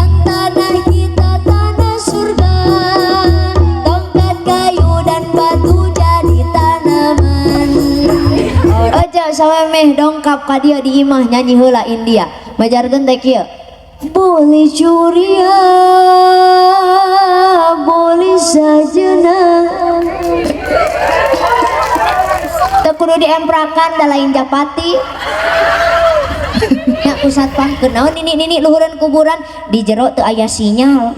Jadikan tanah kita tanah surga, tongkat kayu dan batu jadi tanaman. Aja samemeh dongkap ka dieu di imah nyanyi heula India. Majarkeun teh kieu. Boleh curia, boleh sajena. Teu kudu diemprakan da lain japati. Nya pusat pangkeun naon nini-nini luhureun kuburan di jero teu aya sinyal.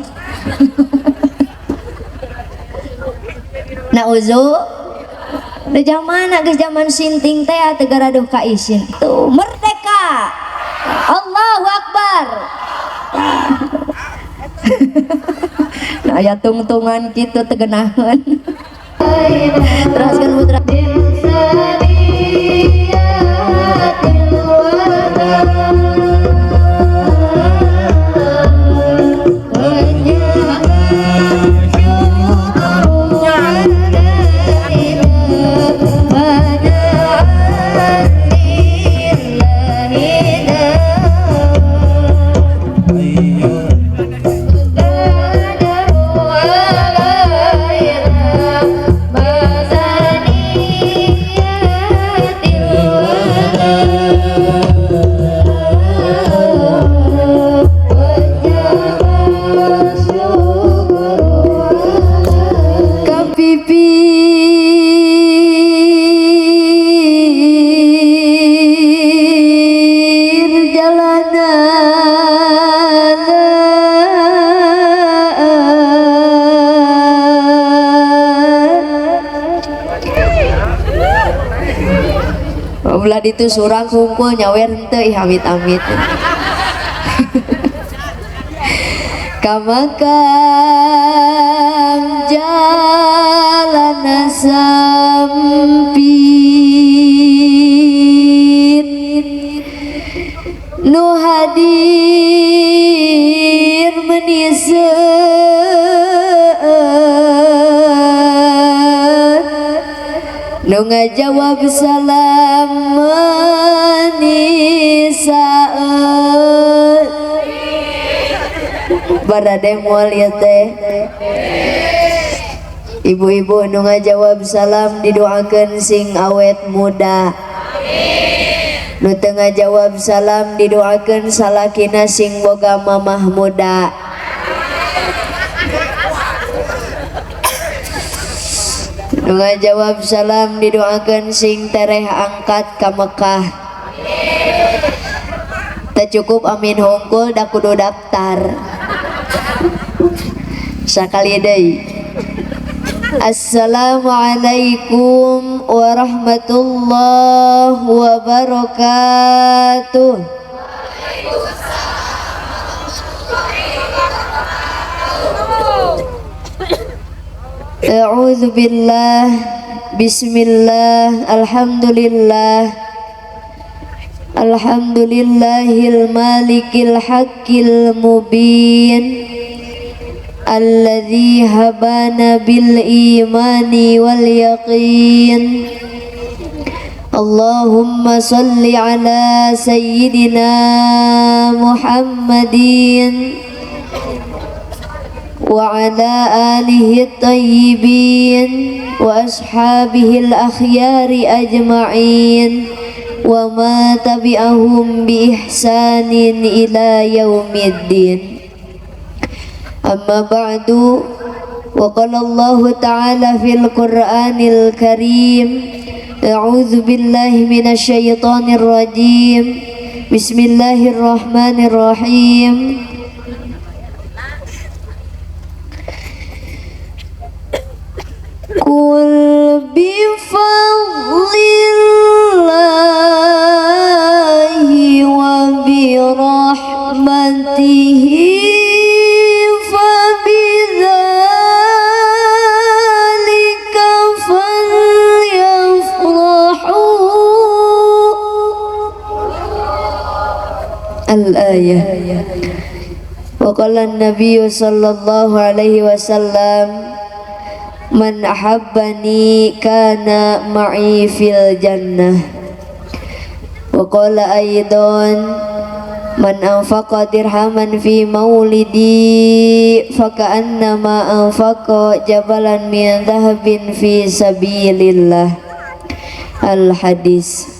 Nauzu. Da zaman geus zaman sinting teh teu garaduh ka isin. Tuh merdeka. Allahu Akbar. Nah aya tungtungan kitu teu geunaheun. Teraskeun putra. Belah ditu surang kumpul nyawer henteu ih amit-amit. Ka makam jalana sampit nu hadir meni seueur nu ngajawab salam meni saeur. Barade moal ieu teh. Ibu-ibu nu ngajawab salam didoakeun sing awet muda. Nu teu ngajawab salam didoakeun salakina sing boga mamah muda. Nu ngajawab salam didoakeun sing tereh angkat ka Mekah. Teu cukup amin hungkul da kudu daftar. Sakali deui. Assalamualaikum warahmatullahi wabarakatuh. A'udzu billah, bismillah, alhamdulillah. Alhamdulillahil malikil haqqil mubin alladzi habana bil imani wal yaqin. Allahumma salli ala sayyidina Muhammadin wa ala alihi at-tayyibin wa ashabihi al-akhyari ajma'in wa ma tabi'ahum bi ihsanin ila yaumiddin. Amma ba'du, wa qala Allahu ta'ala fil Qur'anil Karim, a'udzu billahi minasy syaithanir rajim, bismillahirrahmanirrahim. Qul bi fadlillahi wa bi rahmatihi fabidzalika falyafrahu. Al-ayah. Wa qala an-nabiy sallallahu alaihi wasallam, man ahabbani kana ma'i fil jannah. Wa qala aidan, Man anfaqa dirhaman fi maulidi faka'annama anfaqa jabalan min dhahabin fi sabilillah. Al hadis.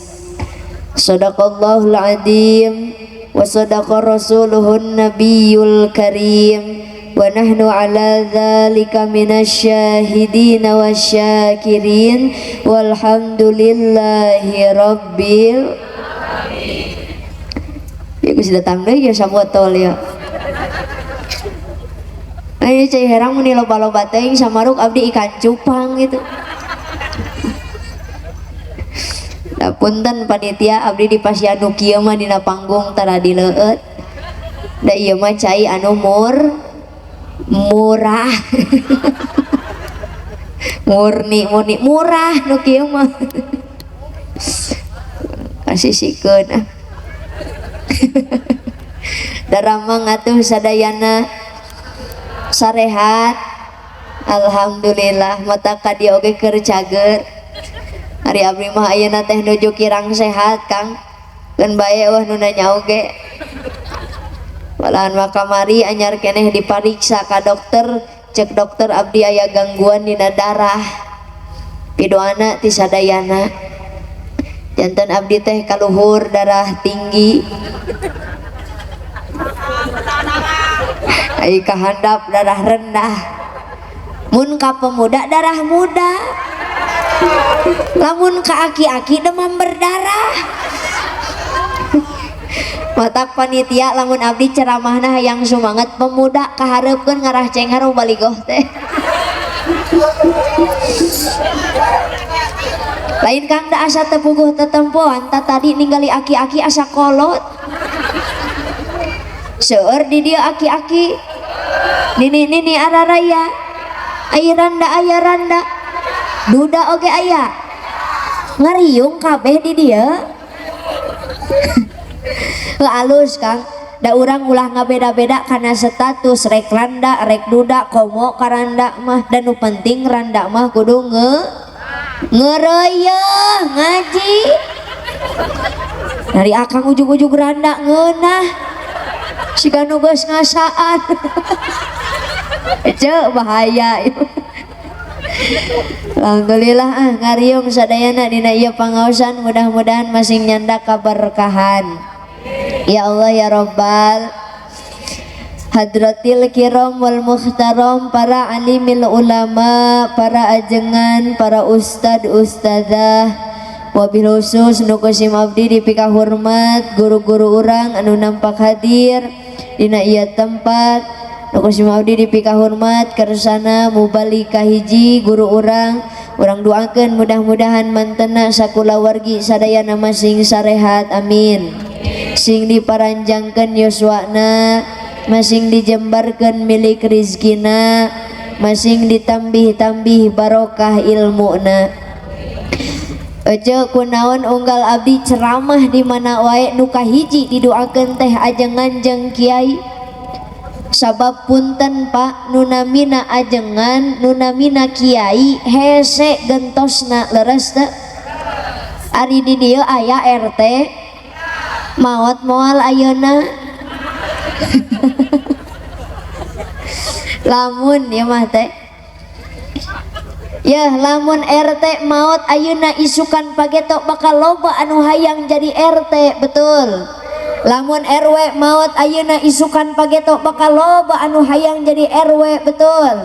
Sadaqallahul azim wa sadaqa rasuluhun nabiyul karim wa nahnu ala dzalika minasyahidin wasyakirin walhamdulillahi rabbil alamin. Ya geus datang deui ya sabotol ya. Ayo cai herang mun loba-loba teuing samaruk abdi ikan cupang gitu. Da punten panitia abdi di pasian nu kieu mah dina panggung tara dileueut. Da ieu mah cai anu murah. Murni murni murah nu kieu mah. Kasih sikeun ah. Daramang atuh sadayana sarehat. Alhamdulillah mata ka dieu oge keur cager. Ari abdi mah ayeuna teh nuju kirang sehat Kang. Keun bae eueuh nu nanya oge. Malahan mah kamari anyar keneh dipariksa ka dokter, cek dokter abdi aya gangguan dina darah. Pidoana ti sadayana. Janten abdi teh kaluhur darah tinggi. Ai kahandap darah rendah. Mun ka pemuda darah muda. Lamun ka aki-aki demam berdarah. Matak panitia lamun abdi ceramahna hayang sumanget pemuda kahareupkeun ngarah cenghar baligoh teh. Lain Kang da asa tepuguh tetempoan ta tadi ningali aki-aki asa kolot. Seueur di dieu aki-aki. Nini-nini araraya. Aya randa aya randa. Duda oge aya. Ngariung kabeh di dieu. Heuh alus Kang. Da urang ulah ngabeda-beda kana status rek randa rek duda komo karanda mah dan nu penting randa mah kudu ngereyeuh ngaji. Dari akang ujug-ujug randa ngeunah siga nu geus ngasaan. Ceu bahaya. Alhamdulillah ah ngariung sadayana dina ieu pangaosan mudah-mudahan masing nyanda kaberkahan. Ya Allah ya Rabbal Hadratil kiram wal muhtaram, para alimil ulama, para ajengan, para ustad ustadzah, wabil khusus nu kusim abdi dipika hormat guru-guru urang anu nampak hadir dina ieu tempat, nu kusim abdi dipika hormat kersana mubalik kahiji guru urang, urang doakeun mudah-mudahan mantena sakulawargi sadayana masing sarehat, amin. Sing diparanjangkeun yuswana, masing dijembarkeun milik rizkina, masing ditambih-tambih barokah ilmuna. Ece kunaon unggal abdi ceramah di mana wae nu kahiji didoakeun teh ajengan jeung kiai. Sabab punten Pak, nu namina ajengan, nu namina kiai hese gentosna leres teu? Ari di dieu aya RT maot moal ayeuna. Lamun ya mah teh ya lamun RT maot ayeuna isukan pageto bakal loba anu hayang jadi RT, betul. Lamun RW maot ayeuna isukan pageto bakal loba anu hayang jadi RW, betul.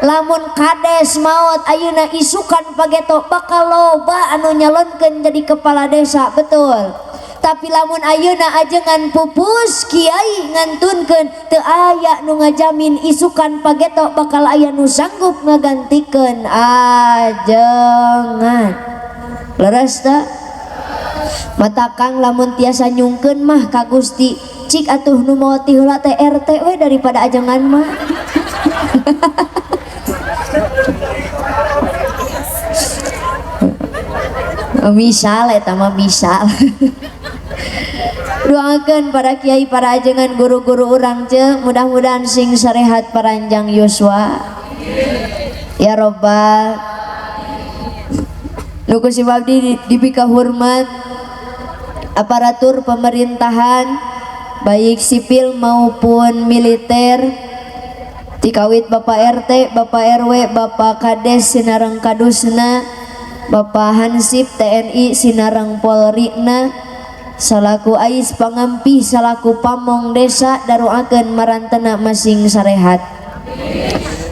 Lamun kades maot ayeuna isukan pageto bakal loba anu nyalonkeun jadi kepala desa, betul. Tapi lamun ayeuna ajengan pupus kiai ngantunkeun teu aya nu ngajamin isukan pageto bakal aya nu sanggup ngagantikeun ajengan. Leres teu? Mata Kang lamun tiasa nyungkeun mah ka Gusti, cik atuh nu maot ti heula teh RT we daripada ajengan mah. Misal eta mah misal. Doakeun para kiai, para ajengan, guru-guru urang ce, mudah-mudahan sing sarehat paranjang yuswa. Ya Robbal. Nu ku si abdi dipika hormat aparatur pemerintahan, baik sipil maupun militer, tikawit Bapak RT, Bapak RW, Bapak Kades sinareng Kadusna, Bapak Hansip TNI sinareng Polrina, salaku ais pangampih salaku pamong desa daruakeun marantena masing sarehat.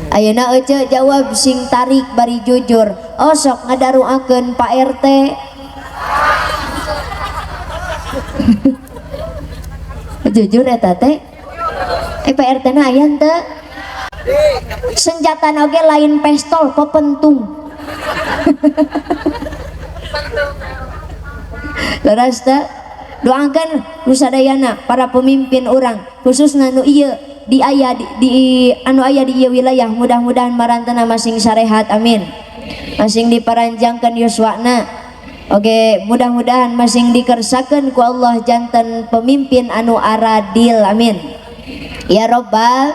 Ayeuna ece jawab sing tarik bari jujur, osok ngadaruakeun Pak RT. Jujur eta teh. Pak RT na aya henteu? Senjata oge lain pistol, pepentung. Leres teu? Doakeun ku sadayana para pemimpin urang, khususna nu ieu di aya di anu aya di ieu wilayah, mudah-mudahan marantena masing sarehat, amin. Masing diparanjangkeun yuswana. Oke, mudah-mudahan masing dikersakeun ku Allah janten pemimpin anu aradil, amin. Ya Robbal.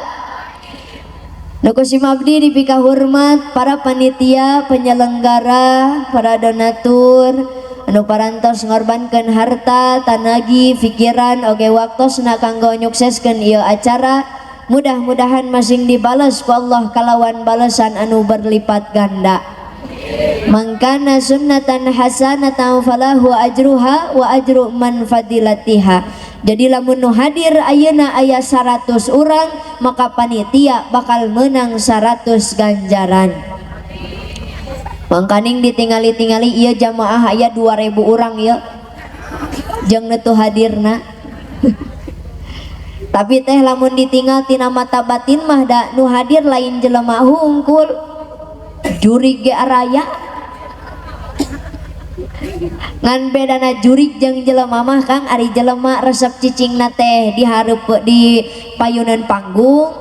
Nu ku simabdi dipika hormat para panitia penyelenggara, para donatur anu parantos ngorbankeun harta, tanagi, pikiran, oge waktosna kanggo nyukseskeun ieu acara. Mudah-mudahan masing dibales ku Allah kalawan balesan anu berlipat ganda. Mangkana sunnatan hasanatan falahu ajruha wa ajru man fadilatiha. Jadi lamun nu hadir ayeuna aya 100 urang, maka panitia bakal menang 100 ganjaran. Mangkaning ditingali-tingali ieu jamaah aya 2000 urang ieu jeung nu teu hadirna. Tapi teh lamun ditinggal tina mata batin mah da nu hadir lain jelema hungkul, jurig ge araya. Ngan bedana jurig jeung jelema mah Kang, ari jelema resep cicingna teh di hareup di payunan panggung,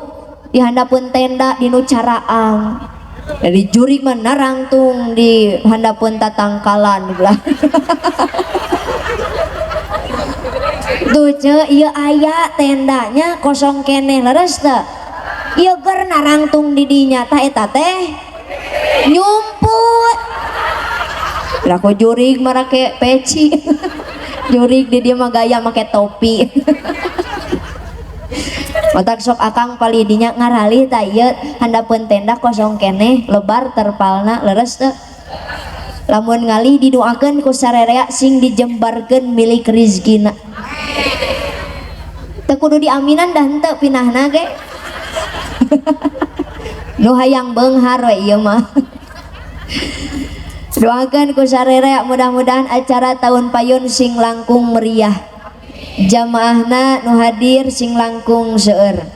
di handapeun tenda di nu caraang. Dari jurig mah narangtung di handapeun tatangkalan belah. Tuh ce, ieu aya tendanya kosong keneh leres teu? Ieu ger narangtung di dinya tah eta teh nyumput. Lah ku jurig marake peci. Jurig di dia mah gaya make topi. Matak sok akang palidinya ngaralih tah ieu handapeun tenda kosong keneh lebar terpalna leres teu? Lamun ngalih didoakeun ku sarerea sing dijembarkeun milik rizkina. Teu kudu diaminan dah henteu pinahna ge. Nu hayang beunghar we ieu mah. Doakeun ku sarerea mudah-mudahan acara tahun payun sing langkung meriah. Jamaahna nu hadir sing langkung seueur.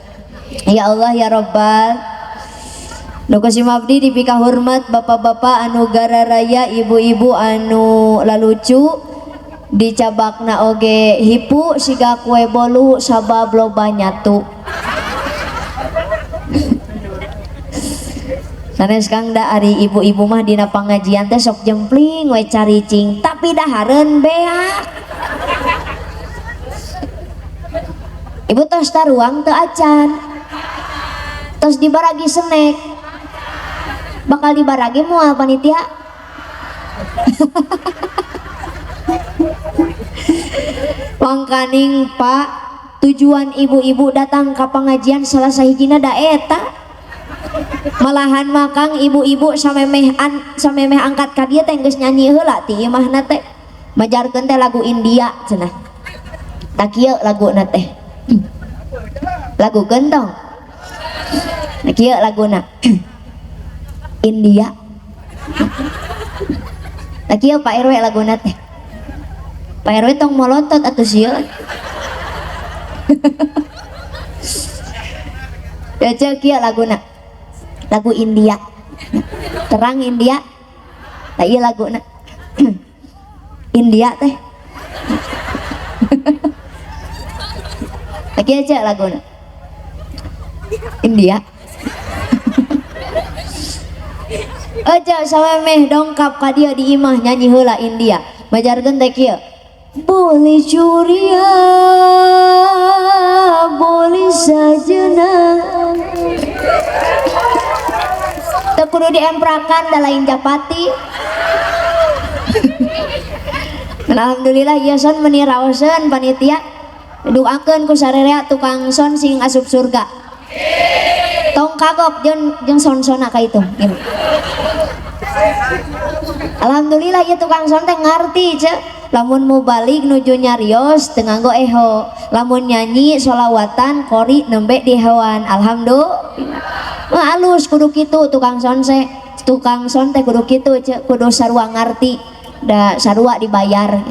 Ya Allah ya Rabbal. Nu ku simabdi dipika hormat bapak-bapak anu gararaya, ibu-ibu anu lalucu, dicabakna oge hipu siga kue bolu sabab loba nyatu. Sanes Kang da ari ibu-ibu mah dina pangajian teh sok jempling we caricing, tapi dahareun beak. Ibu tos taruang teu acan. Tos dibaragi snack. Bakal dibaragi moal panitia. Mangkaning Pak, tujuan ibu-ibu datang ka pangajian salah sahijina da eta. Malahan makang ibu-ibu samemeh angkat ka dieu teh geus nyanyi heula ti imahna teh. Majarkeun teh lagu India cenah. Tah kieu laguna teh. Lagu gentong. Nah kieu laguna. India. Nah kieu Pak RW laguna teh. Pak RW tong molotot atuh sieun. Ya ceuk kieu laguna. Lagu India. Terang India. Nah ieu laguna. India teh. Nah kieu ceuk laguna. India. Aja samemeh dongkap ka dieu di imah nyanyi heula India. Majarkeun teh kieu. Boleh curia, boleh sajana. Teu kudu diemprakan da lain japati. Alhamdulillah ieu son meuni raoseun panitia. Doakeun ku sarerea tukang son sing asup surga. Tong kagok jeung jeung son-sona ka itu. Alhamdulillah ya tukang son teh ngarti cek. Lamun mau balik nuju nyarios teu nganggo eho. Lamun nyanyi solawatan kori nembe di hewan. Alhamdulillah. Wah alus kudu kitu tukang son se. Tukang son teh kudu kitu cek, kudu sarua ngarti. Da sarua dibayar.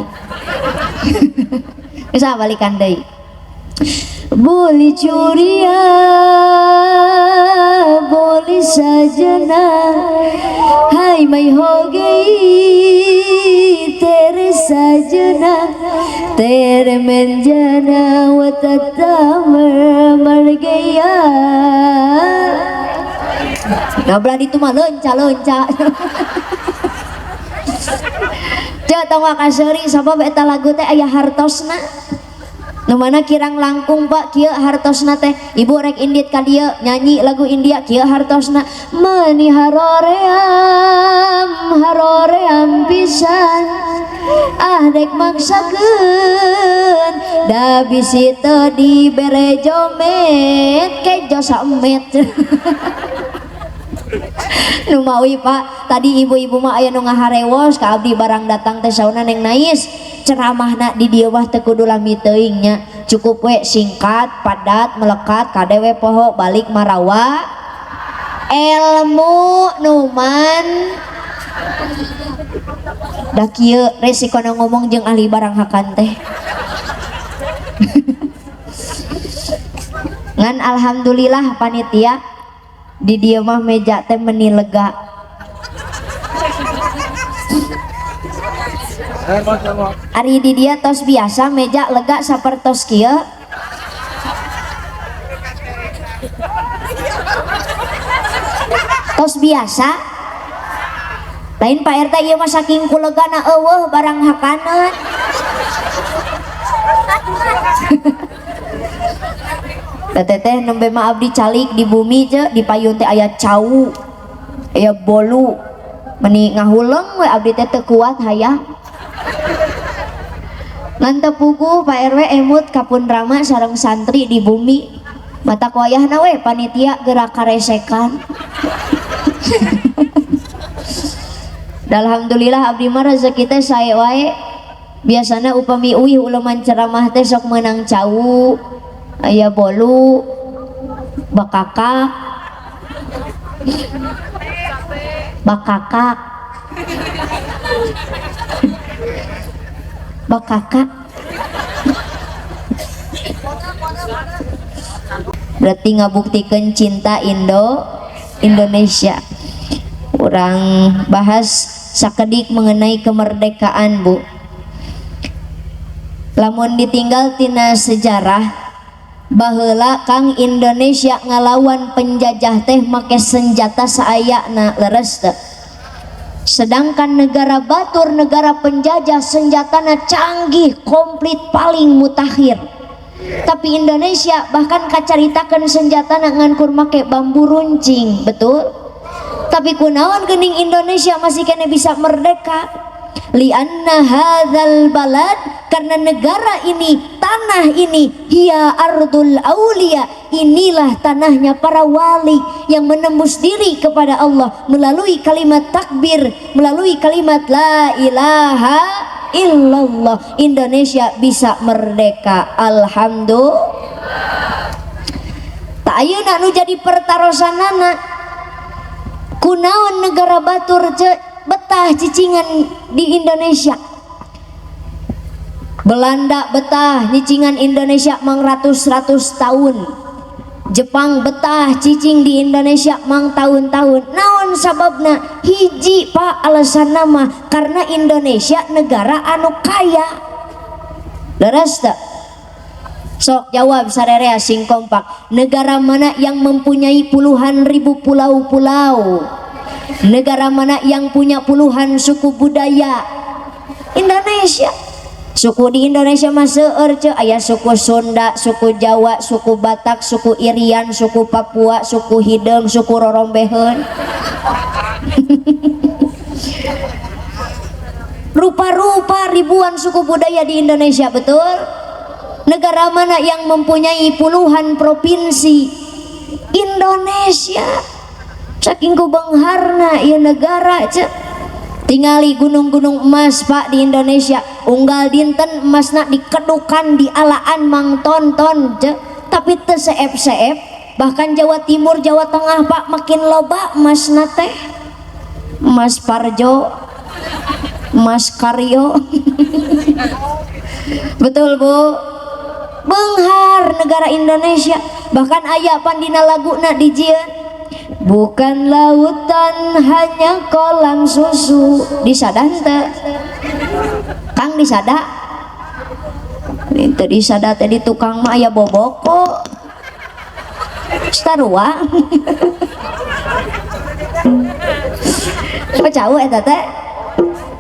Bisa balikan deui. Boleh curia, boleh sajana, hai mai ho gei tere sajana, tere menjana watata mar gaya. Nah belah itu mah lonca-lonca. Cek tong wakaseuri sabab eta lagu teh aya hartosna. Nu mana kirang langkung Pak kieu hartosna teh. Ibu rek indit ka dieu nyanyi lagu India kieu hartosna. Meuni haroream haroream pisan ah dek maksakeun da bisi teu dibere jomet kejo samet. Nu mawi Pak tadi ibu-ibu mah aya nu ngaharewos ka abdi barang datang teh sauna Neng Nais ceramahna di dieu mah teu kudu lami teuing nya, cukup we singkat padat melekat kade we poho balik marawa ilmu numan da kieu resikona ngomong jeung ahli barang hakan teh. Ngan alhamdulillah panitia di dieu mah meja teh meni lega. Ari di dia tos biasa meja lega sapertos kieu. Tos biasa. Lain Pak RT ieu mah saking kulegana eueuh barang hakaneun. Teteh nembe mah abdi calik di bumi je di payun teh aya cau aya bolu meni ngahuleng we abdi teh teu kuat hayang. Ngan teu puguh Pak RW emut kapun rama sareng santri di bumi mata kuayahna we panitia gerak karesekan. Alhamdulillah abdi mah rezeki teh sae wae. Biasana upami uih uleman ceramah teh sok meunang cau aya bolu bakakak bakakak bakakak. Berarti ngabuktikeun cinta Indonesia. Urang bahas sakedik mengenai kemerdekaan Bu. Lamun ditinggal tina sejarah baheula Kang Indonesia ngalawan penjajah teh make senjata saayana leres teu. Sedangkan negara batur negara penjajah senjatana canggih komplit paling mutakhir. Tapi Indonesia bahkan kacaritakeun senjatana ngan kur make bambu runcing, betul? Tapi kunaon geuning Indonesia masih kene bisa merdeka? Lianna hadzal balad, karena negara ini, tanah ini, hiya ardul aulia, inilah tanahnya para wali yang menembus diri kepada Allah melalui kalimat takbir, melalui kalimat la ilaha illallah. Indonesia bisa merdeka, alhamdulillah. Tak ayeuna nu jadi pertarosanana kunaon negara batur betah cicingan di Indonesia. Belanda betah nyicingan Indonesia mang ratus-ratus tahun. Jepang betah cicing di Indonesia mang tahun-tahun. Naon sababna? Hiji Pak alasan nama karena Indonesia negara anu kaya. Leres teu? Sok jawab sarerea sing kompak. Negara mana yang mempunyai puluhan ribu pulau-pulau? Negara mana yang punya puluhan suku budaya? Indonesia. Suku di Indonesia mah seueur ceu, aya suku Sunda, suku Jawa, suku Batak, suku Irian, suku Papua, suku Hideung, suku Rorombeheun. Rupa-rupa ribuan suku budaya di Indonesia, betul? Negara mana yang mempunyai puluhan provinsi? Indonesia. Saking ku beungharna ieu negara, cek. Tingali gunung-gunung emas, Pak, di Indonesia. Unggal dinten emasna dikedukan, dialaan mangton-ton, cek. Tapi teu seep-seep. Bahkan Jawa Timur, Jawa Tengah, Pak, makin loba emasna teh. Mas Parjo, Mas Karyo. Betul, Bu? Beunghar negara Indonesia. Bahkan aya pan dina laguna dijieun. Bukan lautan hanya kolam susu. Disada henteu? Kang, disada? Itu disada teh di tukang mah aya boboko. Sarua. Oh, cau eta teh?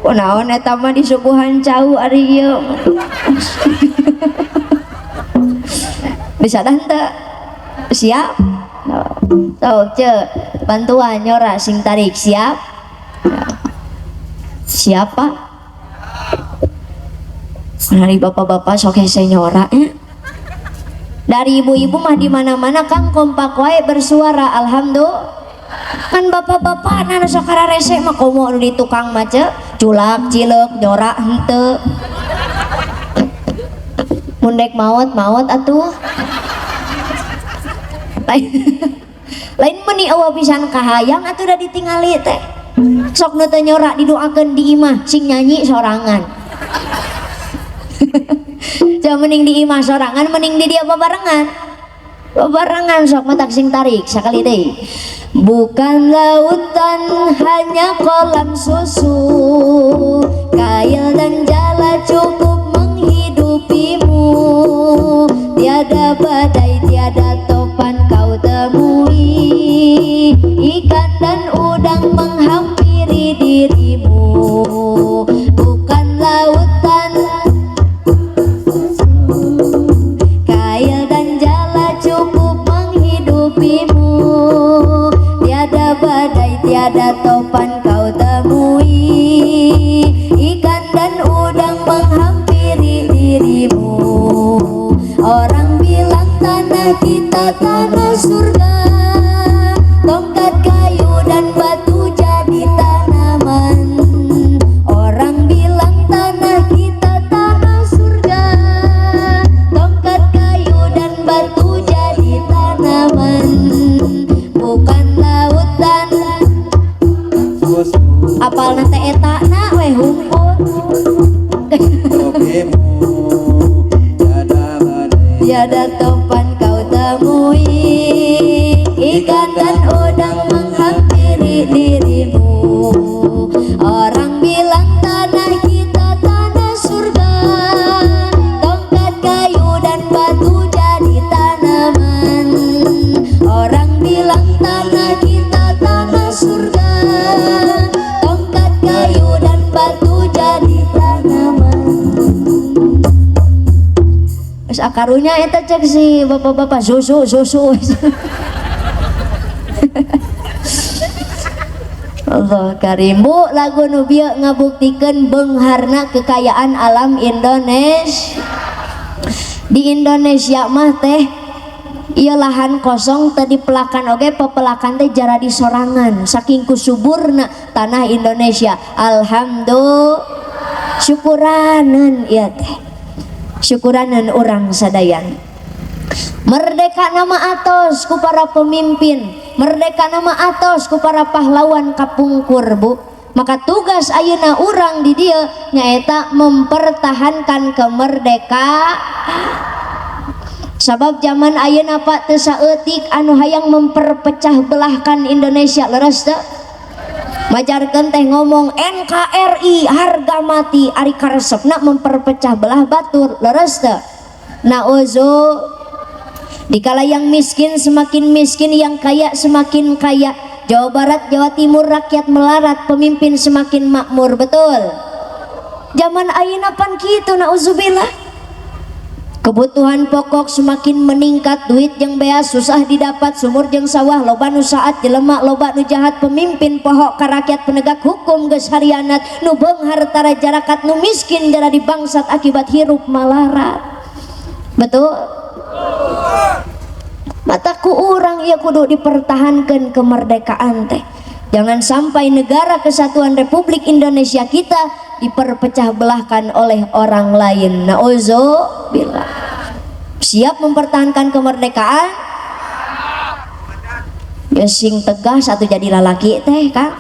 Kunaon eta mah disuguhan cau ari ieu. Disada henteu? Siap? Sok ce, bantuan nyora sing tarik, siap? Siapa? Dari bapak-bapak sok hese nyora nya. Dari ibu-ibu mah di mana-mana Kang kompak wae bersuara, alhamdulillah. Kan bapak-bapak nu sok rese mah komo nu di tukang mah ce, culak cileuk nyora henteu. Mun dek maot maot atuh. Lain meni eueuh pisan kahayang atuh da ditingali teh. Sok nu teu nyora didoakeun di imah sing nyanyi sorangan. Jangan mending di imah sorangan, mending di dia babarengan. Babarengan sok matak sing tarik sakali deui. Bukan lautan hanya kolam susu, kail dan jala cukup menghidupimu. Tiada badai, tiada topan kau temui, ikan dan udang menghampiri dirimu. Bukan lautan, kail dan jala cukup menghidupimu. Tiada badai, tiada topan kau temui, ikan dan udang menghampiri dirimu. Orang bilang tanah kita tanah surga, tongkat kayu dan batu jadi tanaman. Orang bilang tanah kita tanah surga, tongkat kayu dan batu jadi tanaman. Bukan lautan. Apal nate eta na we humpul. Tiada topan kau temui, ikan dan udang menghampiri dirimu. Orang bilang tanah kita tanah surga, tongkat kayu dan batu jadi tanaman. Orang bilang tanah kita tanah surga, tongkat kayu dan batu jadi tanaman. Geus akarunya eta cek si bapak-bapak susu susu. Allah karim. Bu, lagu nu bieu ngabuktikeun beungharna kekayaan alam Indonesia. Di Indonesia mah teh ieu lahan kosong teu dipelakan oge, pepelakan teh jara disorangan saking kusuburna tanah Indonesia. Alhamdulillah, syukuraneun ieu teh. Syukuraneun urang sadayana. Merdeka nama atos ku para pemimpin, merdeka nama atos ku para pahlawan kapungkur, Bu. Maka tugas ayeuna urang di dieu nyaeta mempertahankan kemerdekaan. Sabab zaman ayeuna Pak teu saeutik anu hayang memperpecah belahkan Indonesia, leres teu? Majarkeun teh ngomong NKRI harga mati, ari karesepna memperpecah belah batur, leres teu? Nauzu. Dikala yang miskin semakin miskin, yang kaya semakin kaya. Jawa Barat, Jawa Timur rakyat melarat, pemimpin semakin makmur, betul? Zaman ayeuna pan kitu, nauzubillah. Kebutuhan pokok semakin meningkat, duit jeung beas susah didapat, sumur jeung sawah loba nu saat, jelema loba nu jahat, pemimpin pohok ka rakyat, penegak hukum geus harianat, nu beunghar tara jarakat, nu miskin jara dibangsat akibat hirup malarat. Betul? Mata ku urang ieu kudu dipertahankan kemerdekaan teh. Jangan sampai negara kesatuan Republik Indonesia kita diperpecah belahkan oleh orang lain. Nauzubillah. Siap mempertahankan kemerdekaan? Ya sing tegas atau jadi lalaki teh, Kang.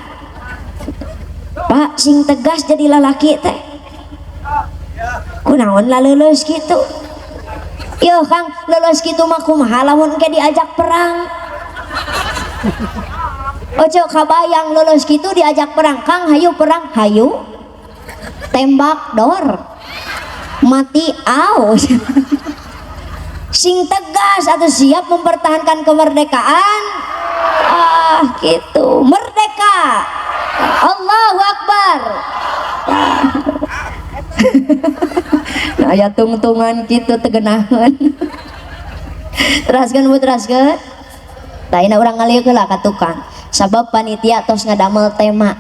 Pak, sing tegas jadi lalaki teh. Kunaon laleuleus kitu? Yo Kang, leuleus kitu mah kumaha lamun ke diajak perang? Ojo kabayang leuleus kitu diajak perang. Kang, hayu perang, hayu. Tembak dor. Mati au. Sing tegas atau siap mempertahankan kemerdekaan? Ah, gitu. Merdeka. Allahu Akbar. Nah, aya tungtungan gitu tegenahan. Teraskeun, Bu, teraskeun. Tah, ayeuna urang ngalieu heula ka tukang. Sabab panitia tos ngadamel tema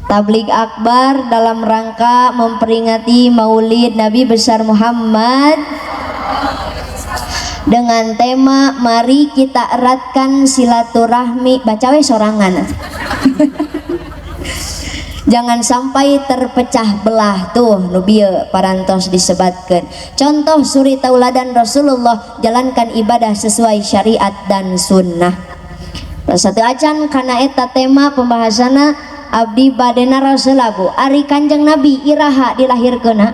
Tablig Akbar dalam rangka memperingati Maulid Nabi besar Muhammad dengan tema mari kita eratkan silaturahmi. Baca we sorangan. Jangan sampai terpecah belah. Tuh nu bieu parantos disebatkeun contoh suri tauladan Rasulullah, jalankan ibadah sesuai syariat dan sunnah. Satu acan kana eta tema pembahasanna, abdi bade naros heula, Bu. Ari Kanjeng Nabi iraha dilahirkeunna?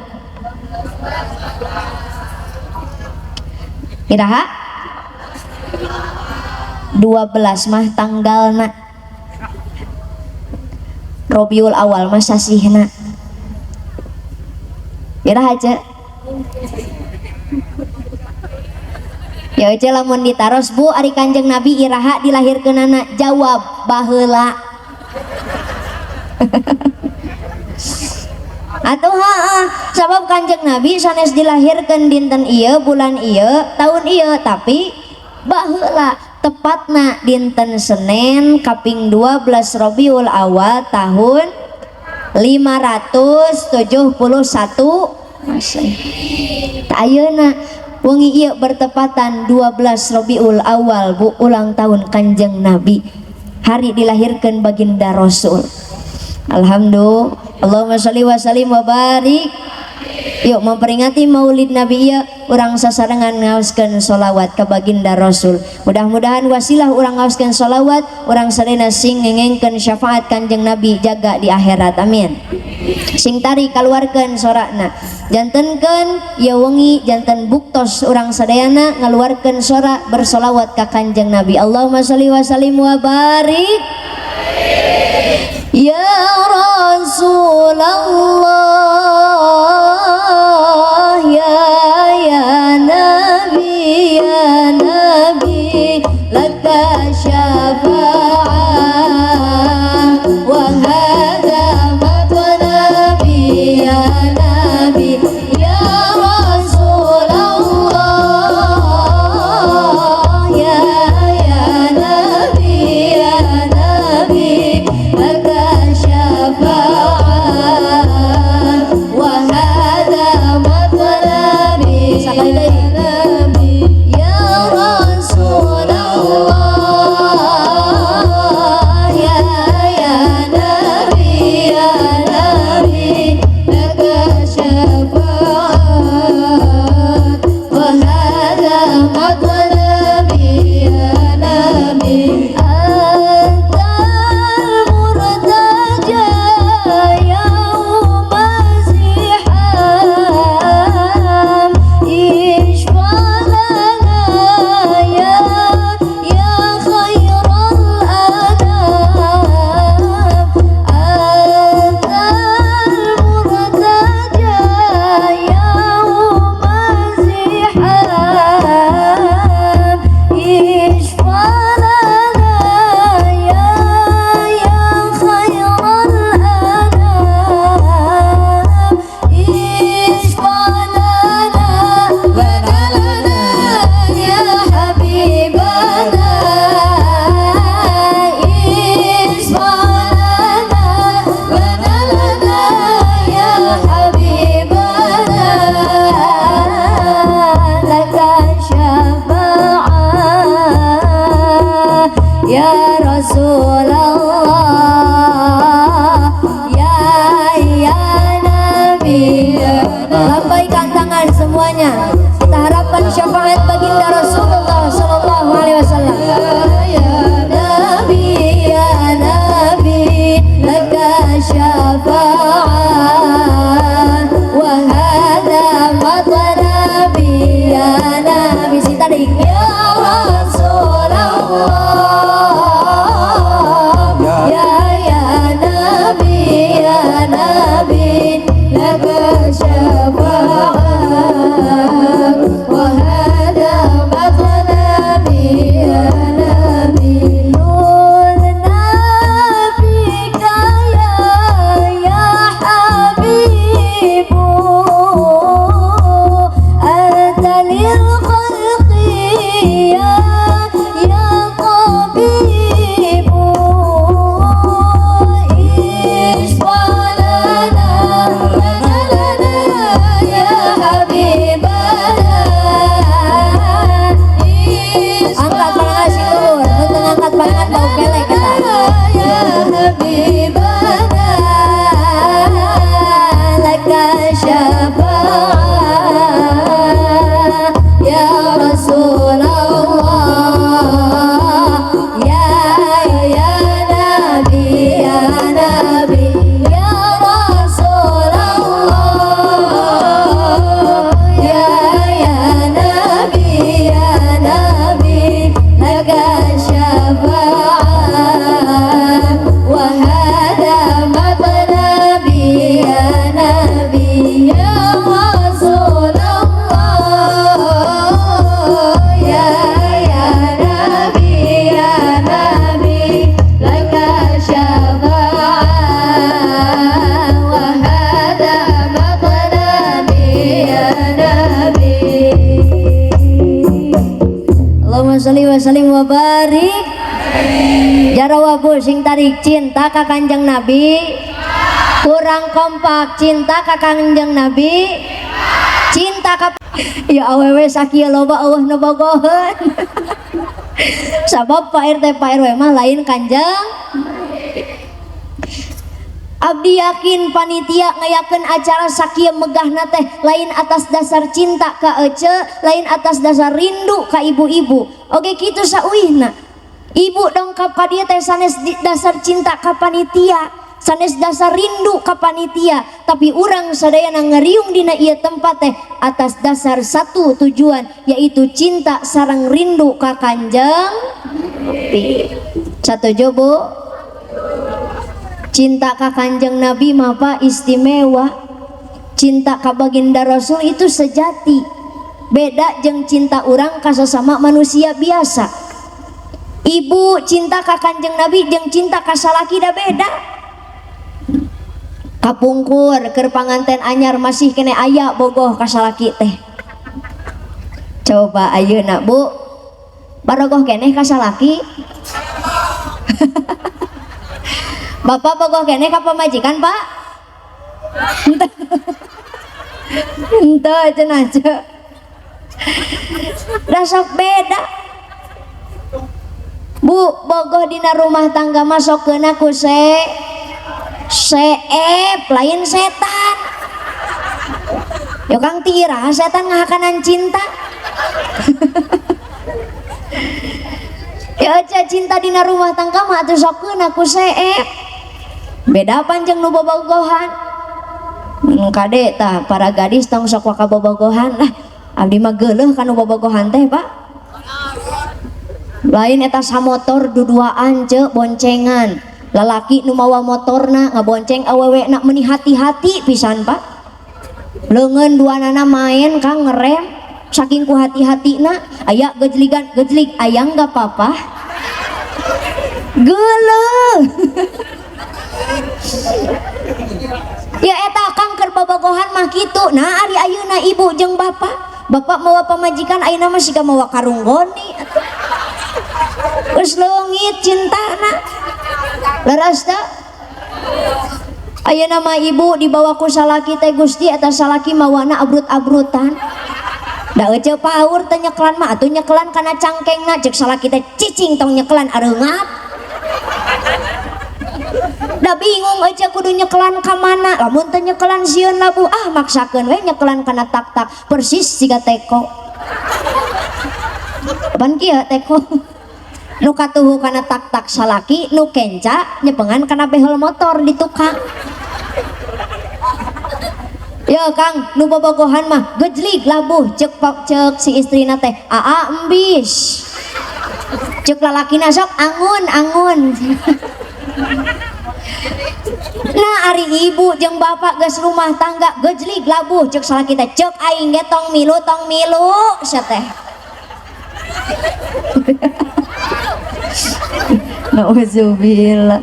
Iraha? 12 mah tanggalna, Robiul Awal mah sasihna. Iraha aja ya aja lamun ditaros, Bu, ari Kanjeng Nabi iraha dilahirkeunana? Jawab baheula atuh. Heeh, sabab Kanjeng Nabi sanes dilahirkeun dinten ieu, bulan ieu, tahun ieu, tapi baheula, tepatna dinten Senin kaping 12 Robiul Awal tahun 571 Masehi. Tah, ayeuna wengi ieu bertepatan 12 Robiul Awal, Bu, ulang tahun Kanjeng Nabi, hari dilahirkan baginda Rasul. Alhamdulillah. Allahumma sholli wa sallim wa barik. Yuk memperingati Maulid Nabi ieu urang sasarengan ngaoskeun sholawat ka baginda Rasul. Mudah-mudahan wasilah urang ngaoskeun sholawat, urang sadayana sing ngengengkeun syafaat Kanjeng Nabi jaga di akhirat. Amin. Sing tari kaluarkeun sorakna. Jantenkeun ieu wengi janten buktos urang sadayana ngaluarkeun sorak bersolawat ka Kanjeng Nabi. Allahumma sholli wa sallim wa barik. Ya Rasulullah, ya ya Nabi, ya Nabi, laka syafa'ah wa hadha matlabi, ya Nabi, ya Rasulullah, ya ya Nabi, ya Nabi, laka syafa'ah wa hadha matlabi, sekali lagi, Nabi, ya Rasulullah. Rasulullah, ya ya Nabi. Lambaikan tangan semuanya. Kita harapkan syafaat baginda Rasulullah Sallallahu Alaihi Wasallam. Ya Nabi, ya Nabi, laka syafa'ah wa hadha matlabi, ya Nabi. Sing tadi, ya Rasulullah, ya ya Nabi, ya Nabi, laka syafa'ah wa hadha matlabi, ya Nabi. Nurna bika ya ya Habibu, anta lil khalqi ya ya tabibu, ishfa lana lana lana ya habibana. Angkat pangan sing luhur, nu teu ngangkat pangan bau kelek eta. Ya habibana, laka syafa'ah ya Rasulullah, ya ya Nabi, ya Nabi, ya Rasulullah, ya ya Nabi, ya Nabi, laka syafa'ah wa hadha matlabi, ya Nabi, ya Rasulullah, ya ya Nabi, ya Nabi, laka syafa'ah wa hadha matlabi, ya Nabi. Allahumma sholli wa sallim wa barik. Jarawa, Bu, sing tarik. Cinta ka Kanjeng Nabi kurang kompak. Cinta ka Kanjeng Nabi, cinta ka ya awewe sakieu loba euweuh nu bogoheun, sabab Pak RT, Pak RW mah lain Kanjeng. Abdi yakin panitia ngayakeun acara sakieu megahna teh lain atas dasar cinta ka ece, lain atas dasar rindu ka ibu-ibu. Oke, kitu sauihna. Ibu dongkap ka dieu teh sanes dasar cinta ka panitia, sanes dasar rindu ka panitia, tapi urang sadayana ngariung dina ieu tempat teh atas dasar satu tujuan, yaitu cinta sareng rindu ka Kanjeng Nabi. Satuju, Bu? Cinta ka Kanjeng Nabi mah, Pak, istimewa. Cinta ka baginda Rasul itu sejati, beda jeung cinta urang ka sesama manusia biasa. Ibu cinta ka Kanjeng Nabi jeung cinta ka salaki da beda. Kapungkur keur panganten anyar masih kene aya bogoh ka salaki teh. Coba ayeuna, Bu, barogoh keneh ka salaki? Bapak bogoh keneh ka pamajikan, Pak? Henteu cenah, ce. Da sok beda, Bu. Bogoh dina rumah tangga masuk keuna ku se seep, lain setan. Yo Kang, tira setan ngahakanan cinta ya aja. Cinta dina rumah tangga mah atuh sok keuna ku seep, beda panjang nu bobogohan. Kade tah, para gadis tong sok waka bobogohan lah. Abdi mah geuleuh kanu bobogohan teh, Pak. Lain eta samotor duduaan, ce, boncengan. Lalaki nu mawa motorna ngabonceng awewe nak meni hati-hati pisan, Pak. Leungeun duanana main, Kang, ngerem saking ku hati-hatina. Aya gejligan gejlig ayang gak apa-apa, geuleuh ya eta, Kang. Keur bobogohan mah kitu. Nah, ari ayeuna ibu jeung bapak, bapak mawa pamajikan ayeuna mah siga mawa karung goni atuh. Geus leungit cintana, leres teu? Ayeuna mah ibu dibawa ku salaki teh, Gusti, eta salaki mawana abrut-abrutan. Da ece paur teh nyekelan mah atuh nyekelan kana cangkengna. Cek salaki teh, "Cicing, tong nyekelan, areungat." Da bingung aja kudu nyekelan ka mana, lamun teu nyekelan sieun labuh, ah maksakeun we nyekelan kana tak-tak persis siga teko. Pan kieu teko. Nu katuhu kana tak-tak salaki, nu kenca nyepengan kana behel motor di tukang. Yo Kang, nu bobogohan mah gejlig labuh cek cek si istrina teh, aa embis. Cek lalakina sok angun-angun. Nah ari ibu jeung bapak geus rumah tangga gejlig labuh cek salaki teh, cek aing ge tong milu sia teh. Nauzubillah.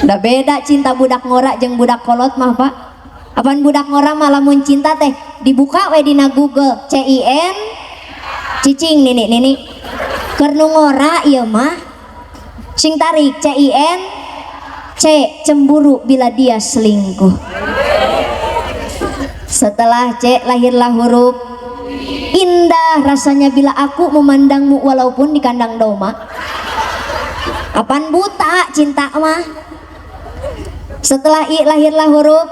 Da beda cinta budak ngora jeung budak kolot mah Pak. Apaan budak ngora mah lamun cinta teh dibuka we dina Google CIN cicing nini nini. Keur nu ngora ieu mah sing tarik CIN C cemburu bila dia selingkuh. Setelah C lahirlah huruf indah rasanya bila aku memandangmu walaupun di kandang doma. Apaan buta cinta mah. Setelah I lahirlah huruf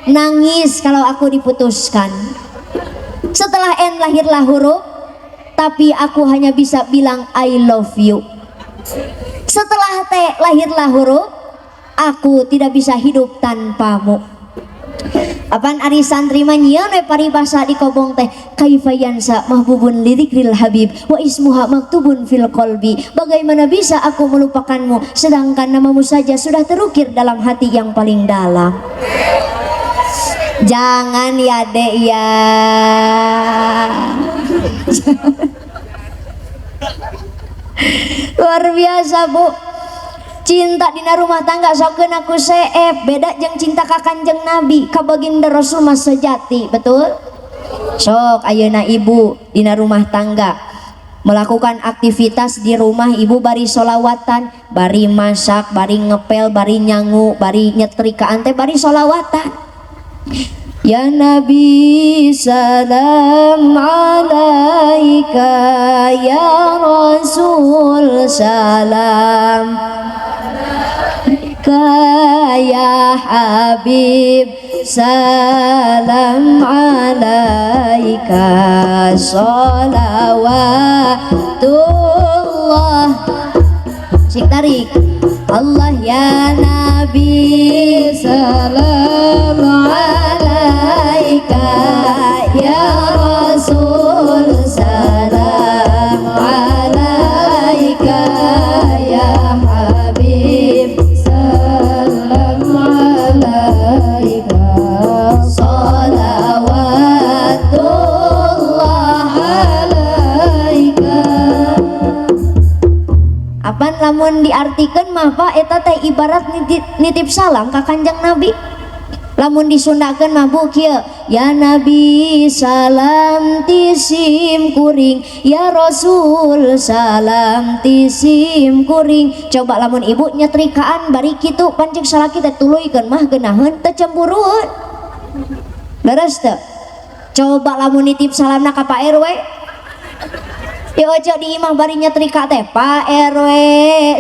nangis kalau aku diputuskan. Setelah N lahirlah huruf tapi aku hanya bisa bilang I love you. Setelah T lahirlah huruf aku tidak bisa hidup tanpamu. Apaan ari santri mah nyieun we paribasa di kobong teh kaifa yansa mahbubun lidzikril habib wa ismuha maktubun fil qalbi. Bagaimana bisa aku melupakanmu sedangkan namamu saja sudah terukir dalam hati yang paling dalam. Jangan ya dek ya. Luar biasa Bu. Cinta dina rumah tangga sokeun aku seep beda jeung cinta ka Kanjeng Nabi ka baginda Rasul mah sejati, betul? Sok ayeuna ibu dina rumah tangga melakukan aktivitas di rumah ibu bari solawatan, bari masak, bari ngepel, bari nyangu, bari nyetrikaan teh bari solawatan. Ya Nabi salam alaika, ya Rasul salam alaika, ya Habib salam alaika, sholawatullah. Sing tarik Allah ya Nabi salam alaika, ya Rasul salam alaika, ya Habib salam alaika, sholawatullah alaika. Apan lamun diartikeun mah Pak eta teh ibarat nitip salam ka Kanjeng Nabi. Lamun disundakeun mah Bu kieu, ya Nabi salam tisim kuring, ya Rasul salam tisim kuring. Coba lamun ibu nyetrikaan bari kitu pancik salaki teh tuluykeun mah geunaheun teu cemburueun. Leres teu? Coba lamun nitip salamna ka Pak RW. Ya ojo di imah bari nyetrika teh Pak RW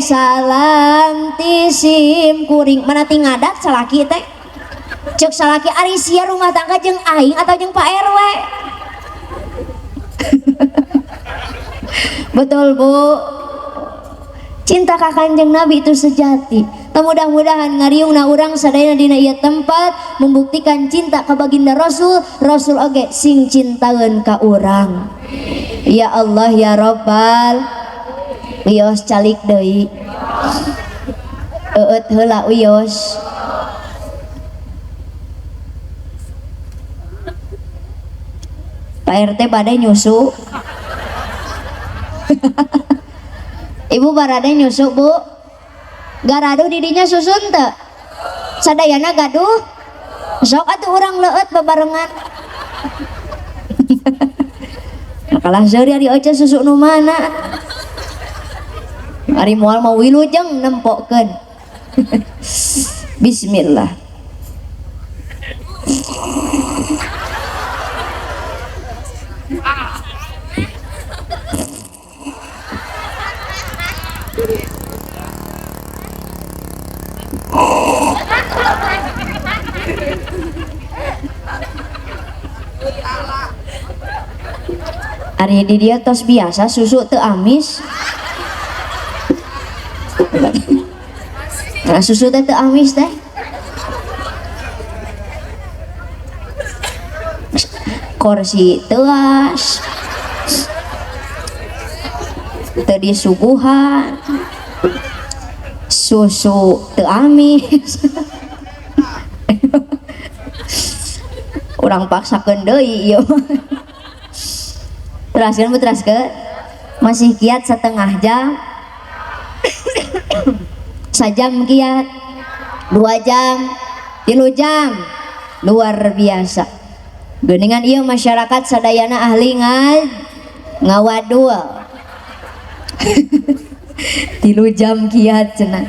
salam tisim kuring, mana ti ngadat salaki teh. Cek salaki ari sia rumah tangga jeung aing atau jeung Pak RW. Betul Bu. Cinta ka Kanjeng Nabi itu sejati. Mudah-mudahan ngariungna urang sadayana dina ieu tempat membuktikan cinta ka baginda Rasul, Rasul oge sing cintaeun ka urang. Ya Allah ya Rabbal. Wios calik deui. Eueut heula wios. Pak RT badai nyusu. Ibu barade nyusu Bu. Garaduh didinya susun teu? Sadayana gaduh? Sok atuh urang leueut bebarengan. Kalah seuri ari oce susu nu mana? Ari moal mau wilujeng nempokeun. Bismillah. Ari di dieu tos biasa susu teu amis. Nah, susu teh teu amis teh. Kursi teuas. Teu disuguhan. Susu teu amis. Urang paksakeun deui ieu mah. Teraskeun bu teraskeun. Masih kiat setengah jam. Sajam kiat, 2 jam, 3 jam. Luar biasa. Geuningan ieu masyarakat sadayana ahli ngawadul. 3 jam kiat cenah.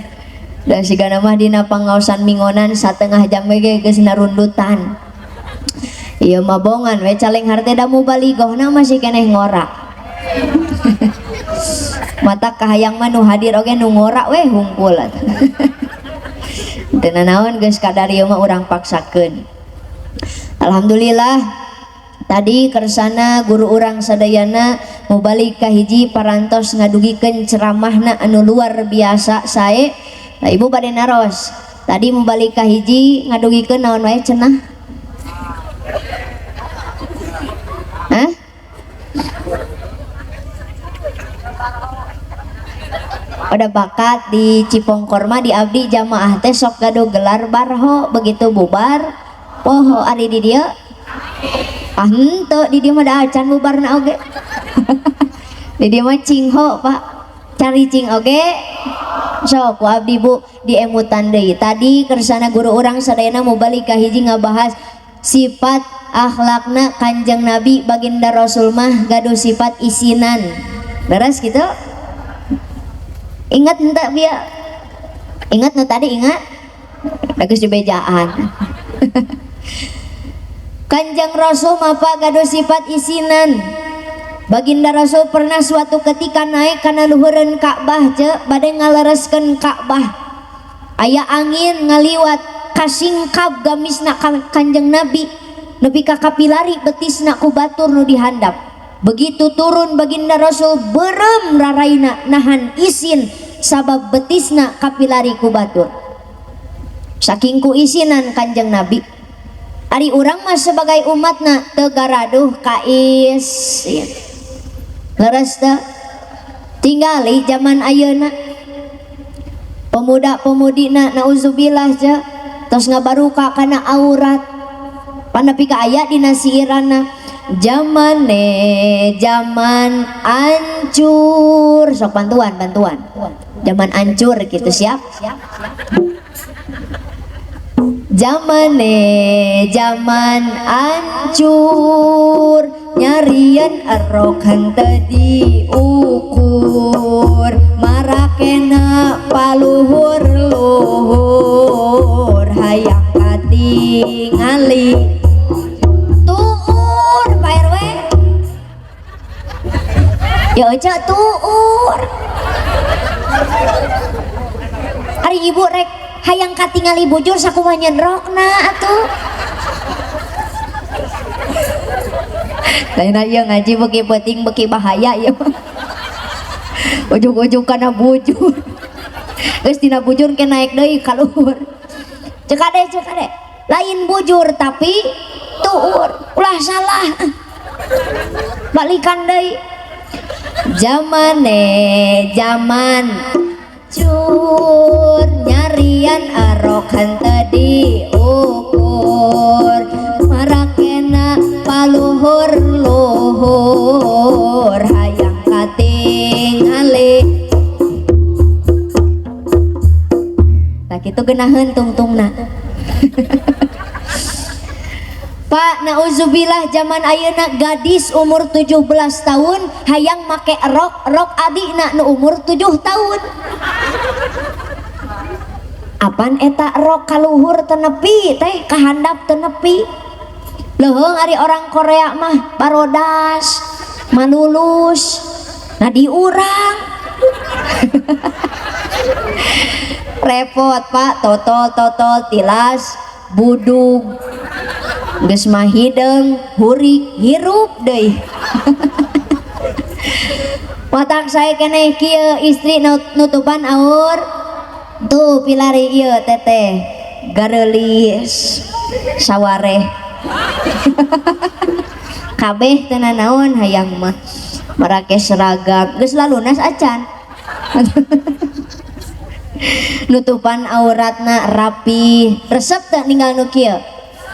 Dan sigana mah dina pangaosan mingonan setengah jam ge geus narundutan. Ieu mah bongan we caleng harte da mubalighna masih keneh ngora. Mata kahayang mah nu hadir oge nu ngora we hungkul. Teu nanaon geus kadar ieu mah urang paksakeun. Alhamdulillah tadi kersana guru urang sadayana mubalik ka hiji parantos ngadugikeun ceramahna anu luar biasa sae. Nah, ibu bade naros. Tadi mubalik ka hiji ngadugikeun naon wae cenah? Hah? Ada bakat di Cipongkor mah di abdi jamaah teh sok gaduh gelar barho begitu bubar poho ari di dieu ah henteu di dieu mah da acan bubarna oge. Di dieu mah cingho Pak, cari cing oge sok ku abdi Bu diemutan deui. Tadi kersana guru urang sadayana mubalik ka hiji ngabahas sifat akhlakna Kanjeng Nabi baginda Rasul mah gaduh sifat isinan. Beres gitu? Ingat henteu bieu? Ingat nu tadi ingat? Da geus dibejaan. Kanjeng Rasul mah Pak gaduh sifat isinan. Baginda Rasul pernah suatu ketika naik kana luhureun Ka'bah ce bade ngalereskeun Ka'bah. Aya angin ngaliwat kasingkab gamisna Kanjeng Nabi nepi ka kapilari betisna ku batur nu dihandap. Begitu turun baginda Rasul beureum raraina nahan isin sabab betisna kapilari ku batur. Saking ku isinan Kanjeng Nabi. Ari urang mah sebagai umatna teu garaduh kaisin. Leres teu? Tinggali zaman ayeuna. Pemuda-pemudina nauzubillah je tos ngabaruka kana aurat. Panapi ka aya dina siirana jamane zaman ancur. Sok bantuan bantuan. Zaman ancur gitu siap? Jamane zaman ancur nyarian erok henteu diukur marakena paluhur luhur hayang katingali tuur Pak RW ya aja tuur. Ari ibu rek hayang katingali bujur sakumaha nyenrokna atuh. Lain ieu ngaji beuki peuting beuki bahaya ieu mah. Ujug-ujug kana bujur. Geus dina bujur ke naik deui ka luhur. Ceuk ade ceuk ade. Lain bujur tapi tuur. Ulah salah. Balikan deui. Jamane zaman cur nyarian arok henteu diukur marakena paluhur luhur hayang katingali. Tah kitu geunaheun tungtungna. Pak, nauzubillah zaman ayeuna gadis umur 17 tahun hayang make rok, rok adina nu umur 7 tahun. Apan eta rok kaluhur teu nepi teh, kahandap teu nepi. Leuheung ari orang Korea mah barodas, malulus. Nah di urang. Repot Pak, totol-totol tilas budug. Geus mah hideung, hurik, hirup deui. Matak saya keneh kieu istri nutupan aur tuh pilari ieu teteh gareulis sawareh. Kabeh teu nanaon hayang mah marake seragam geus lalunas acan. Nutupan auratna rapi, resep teu ninggal nu kieu?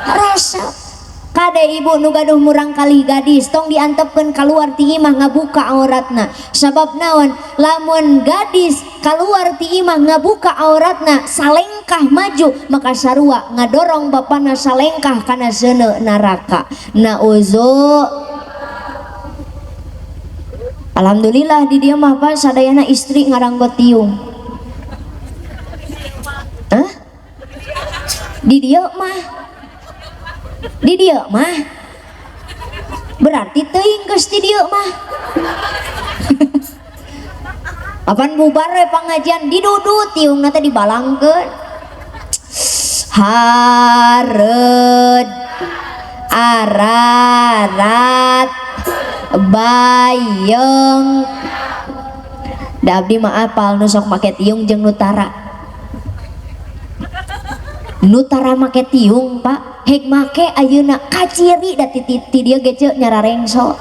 Resep. Kade ibu nu gaduh murang kali gadis tong diantepkeun kaluar ti imah ngabuka auratna. Sabab naon? Lamun gadis kaluar ti imah ngabuka auratna salengkah maju maka sarua ngadorong bapana salengkah kana seuneu neraka. Nauzu. Alhamdulillah di dieu mah Pak sadayana istri ngaranggot tiung. Hah? Di dieu mah. Di dieu mah berarti teuing geus di dieu mah. Apan bubar we pangajian didudut tiungna teh dibalangkeun. Hareud ararat bayeng. Da abdi mah apal nu sok make tiung jeung nu tara. Nu tara make tiung Pak, hek make ayeuna kaciri da ti dieu ge ceu nyararengso.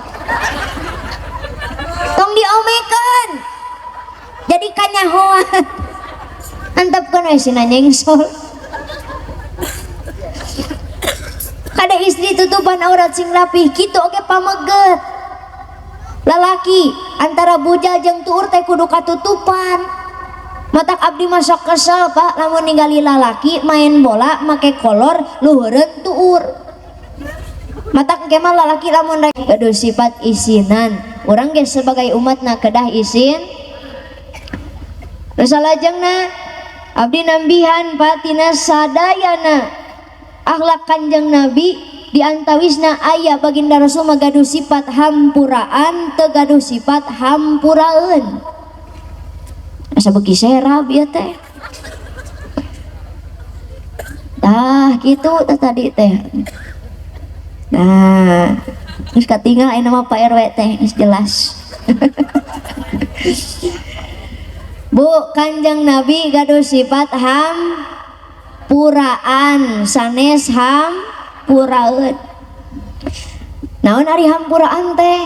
Tong diomekeun. Jadi kanyahoan. Antepkeun we sina nyengsol. Kada istri tutupan aurat sing rapih kitu oge pameget. Lalaki antara bujal jeung tuur teh kudu katutupan. Matak abdi mah sok kesel Pak lamun ningali lalaki main bola make kolor luhureun tuur. Matak engke mah lalaki lamun rek gaduh sifat isinan. Urang ge sebagai umatna kedah isin. Nu salajengna abdi nambihan Pak tina sadayana akhlak Kanjeng Nabi di antawisna aya baginda Rasul mah gaduh sifat hampuraan teu gaduh sifat hampuraeun. Asa beuki serab ieu teh. Tah kitu teh tadi teh. Nah, geus katinggal ayeuna mah Pak RW teh geus jelas. Bu, Kanjeng Nabi gaduh sifat hampuraan sanes hampuraeun. Naon ari hampuraan teh?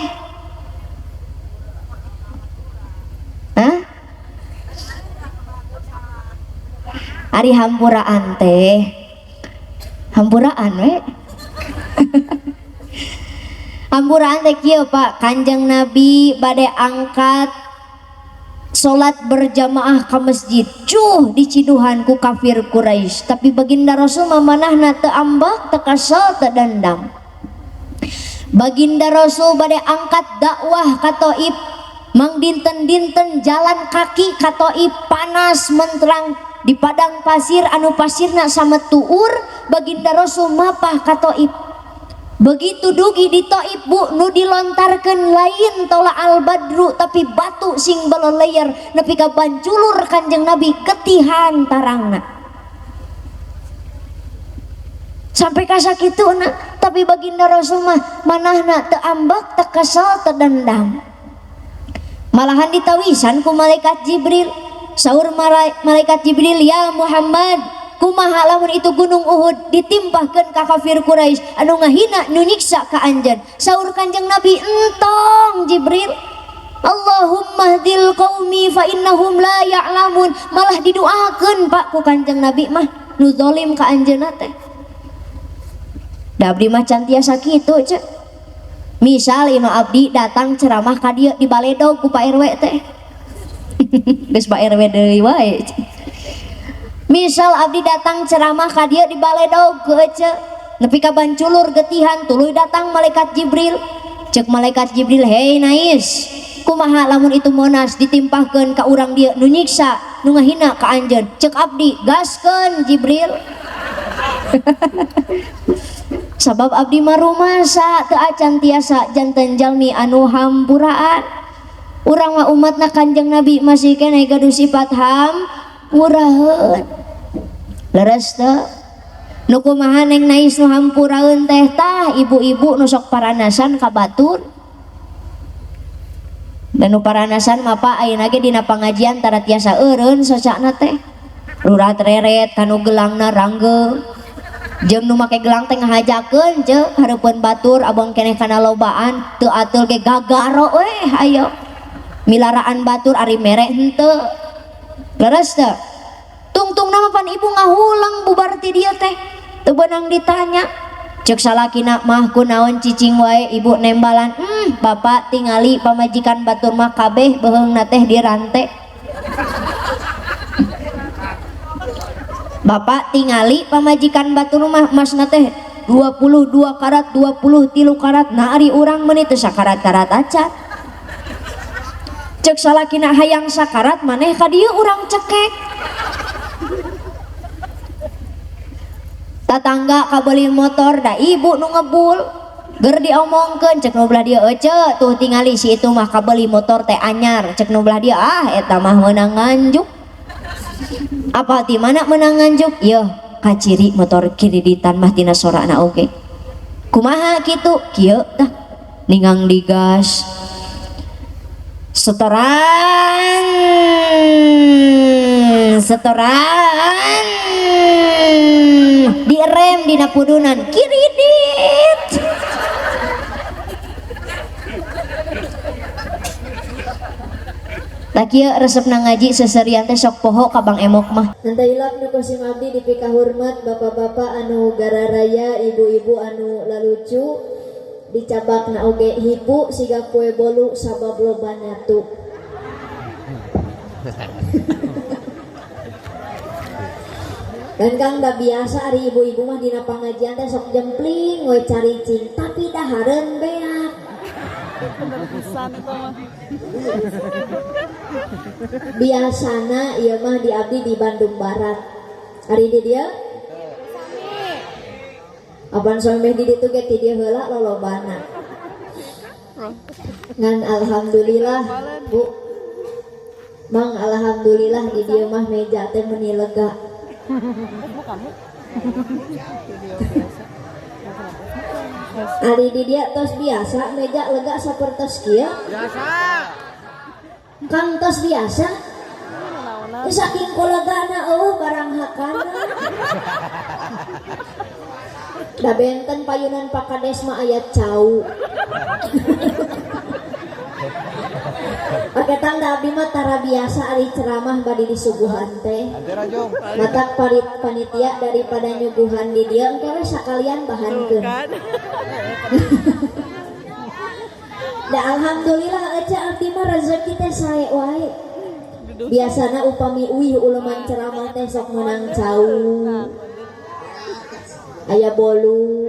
Hah? Ari hampuraan teh hampuraan we. Hampuraan teh kieu Pak, Kanjeng Nabi bade angkat salat berjamaah ka masjid cuh diciduhan ku kafir Quraisy, tapi baginda Rasul mah manahna teu ambek, teu kesel, teu dendam. Baginda Rasul bade angkat dakwah ka Taif, mang dinten-dinten jalan kaki ka Taif panas menterang di padang pasir anu pasirna sama tuur, baginda Rasul mapah ka Taif. Begitu dugi di Taif bu, nu dilontarkeun lain tola al badru tapi batu sing baleleyer nepi ka banculur Kanjeng Nabi ketihan tarangna. Sampai ka sakituna, tapi baginda Rasul mah manahna teu ambek, teu kesel, teu dendam. Malahan ditawisan ku malaikat Jibril. Saur malaikat Jibril, ya Muhammad, kumaha lamun itu gunung Uhud ditimpahkeun ka kafir Quraisy anu ngahina nu nyiksa ka anjeun. Saur Kanjeng Nabi, entong Jibril, Allahumma hdil qaumi fa innahum la ya'lamun. Malah didoakeun Pak ku Kanjeng Nabi mah nu zalim ka anjeunna teh. Da abdi mah can tiasa kitu ceu. Misal imah abdi datang ceramah ka dieu di baledog ku Pak RW teh. Geus Pak RW deui wae. Misal abdi datang ceramah ka dieu di baledog ke ece nepi ka banculur getihan tuluy datang malaikat Jibril. Cek malaikat Jibril, "Hei Nais, kumaha lamun itu Monas ditimpahkeun ka urang dieu nu nyiksa, nu ngahina ka anjeun?" Cek abdi, "Gaskeun Jibril." Sabab abdi mah rumasa teu acan tiasa janten jalmi anu hampuraan. Urang mah umatna Kanjeng Nabi masih keneh gaduh sifat hampuraeun. Leres teu? Nu kumaha neng Nais nu hampuraeun teh tah ibu-ibu nu sok paranasan ka batur. Dan nu paranasan mah Pak ayeuna ge dina pangajian tara tiasa eureun socana teh. Rurat reret kanu gelangna rangge. Jeung nu make gelang teh ngahajakeun ceu hareupeun batur abong keneh kana lobaan teu ateul ge gagaro weh ayo. Milaraan batur ari mere henteu. Leres teu? Tungtungna mah pan ibu ngahulang bubar ti dieu teh. Teu beunang ditanya. Cek salakina mah kunaon cicing wae ibu nembalan. Bapak tingali pamajikan batur mah kabeh beuheungna teh dirante. Bapak tingali pamajikan batur mah emasna teh 22 karat, 23 karat. Nah ari urang meuni teu sakarat-karat acan. Cek salakina hayang sakarat maneh ka dieu urang cekek. Tatangga kabeuli motor da ibu nu ngebul. Ger diomongkeun cek nu belah dieu ece tuh tingali si itu mah kabeuli motor teh anyar. Cek nu belah dieu ah eta mah meunang nganjuk. Apa ti mana meunang nganjuk? Yeuh kaciri motor kreditan mah tina sorana oge. Kumaha kitu? Kieu tah ningang digas. Setoran setoran direm dina pudunan kiridit. Tah kieu resepna ngaji seserian teh sok poho ka Bang Emok mah. Henteu hilap nu kusim abdi dipikahurmat bapak-bapak anu gararaya, ibu-ibu anu lalucu, dicabakna oge hipu siga kue bolu sabab loba nyatu. Dan Kang da biasa ari ibu-ibu mah dina pangajian teh sok jempling we caricing tapi dahareun beak. Biasana ieu mah di abdi di Bandung Barat. Ari di dieu? Apan sameh di ditu ge ti dieu heula lolobana. Ngan alhamdulillah Bu. Mang alhamdulillah di dieu mah meja teh meuni lega. Ari di dia tos biasa meja lega sapertos kieu. Biasa. Kang tos biasa. Saking kulegana eueuh barang hakana. Da benten payunan Pak Kades mah aya cau. Oke tang da abdi mah tara biasa ari ceramah bade disuguhan teh. Matak parit panitia daripada nyuguhan di dieu engke we sakalian bahankeun. Da alhamdulillah aja abdi mah rezeki teh sae wae. Biasana upami uih uleman ceramah teh sok meunang cau. Aya bolu,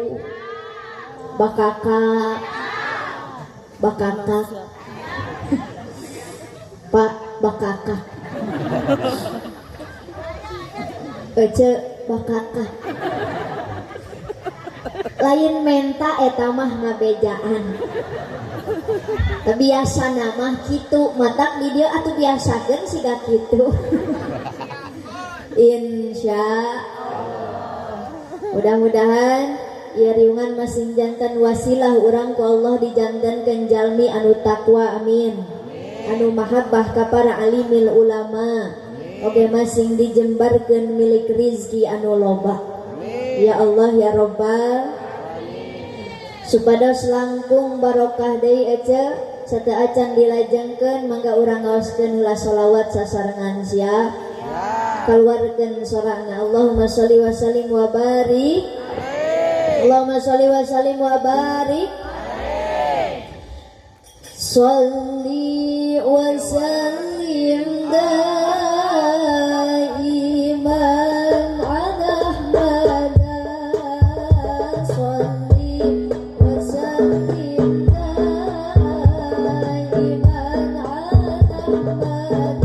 bakaka, bakaka. Pak bakaka. Ece bakaka. Lain menta eta mah ngabejaan. Biasana mah kitu, matak di dieu atuh biasakeun siga kitu. Insya Allah. Mudah-mudahan ieu riungan masing janten wasilah urang ku Allah dijantenkeun jalmi anu takwa, amin. Anu mahabbah ka para alimil ulama. Oge masing dijembarkeun milik rizki anu loba. Ya Allah ya Rabbal. Supados langkung barokah deui ece sateu acan dilajengkeun mangga urang ngaoskeun heula sholawat sasarengan siap. Keluarkeun sorana Allahumma sholli wa sallim wa barik. Allahumma sholli wa sallim wa barik. Sholli wa sallim daiman ala Ahmad. Sholli wa sallim daiman ala Ahmad.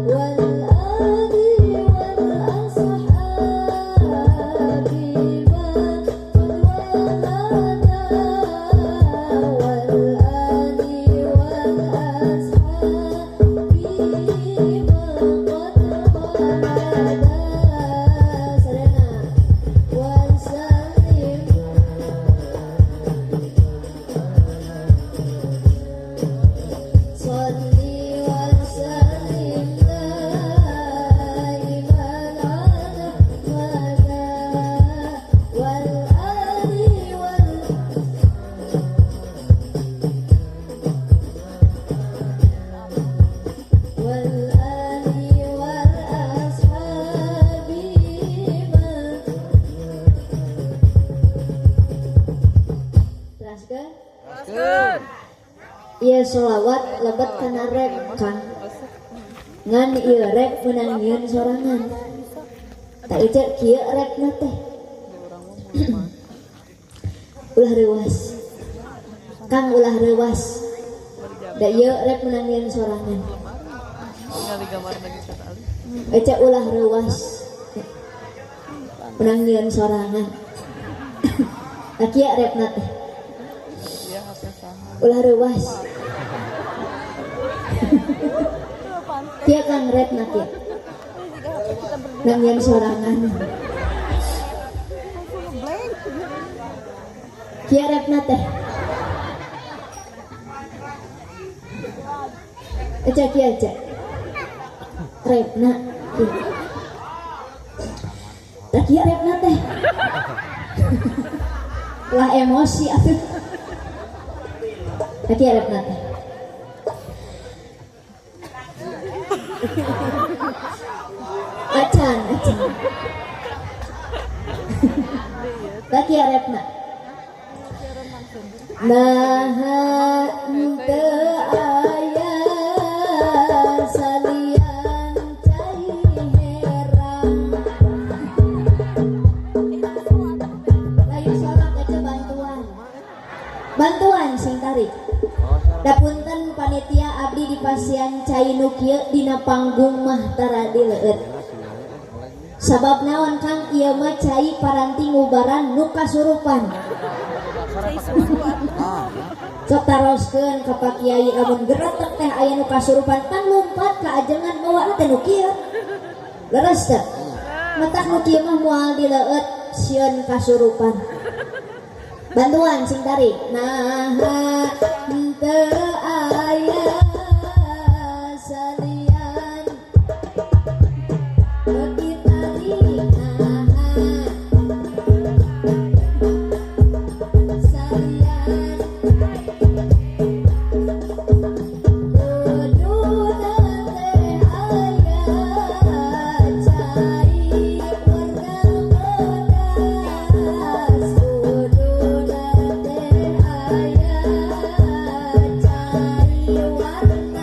Wal ali wal ashabi man walada. Wal ali wal ashabi sholawat lebet kana rap Kang. Ngan ieu rap meunang nyieun sorangan. Tak ieu kieu rapna teh. Ulah reuwas. Kang ulah reuwas. Da ieu rap meunang nyieun sorangan. Ece ulah reuwas. Meunang nyieun sorangan. Tah kieu rapna teh. Ulah reuwas. Kieu Kang rapna kieu. Meunang nyieun sorangan. Kieu rapna teh. Ece kieu ece. Rapna kieu. Tah kieu rapna teh. Lah emosi atuh. Tah kieu rapna teh. Acan, acan. Tah kieu rapna. Naha teu aya salian cai herang. Lain sorok aja bantuan. Bantuan sing tarik. Da punten panitia abdi di pasian cai nu kieu dina panggung mah tara dileueut. Sabab naon Kang ieu mah cai paranti ngubaran nu kasurupan. Sok taroskeun ka Pak Kiai lamun geretek teh aya nu kasurupan pan lumpat ka ajengan mawa teh nu kieu. Leres teh? Matak nu kieu mah moal dileueut sieun kasurupan. Bantuan sing tarik. Naha teu aya salian beuki tarik naha salian kuduna teh aya cai warna pedas kuduna teh aya cai warna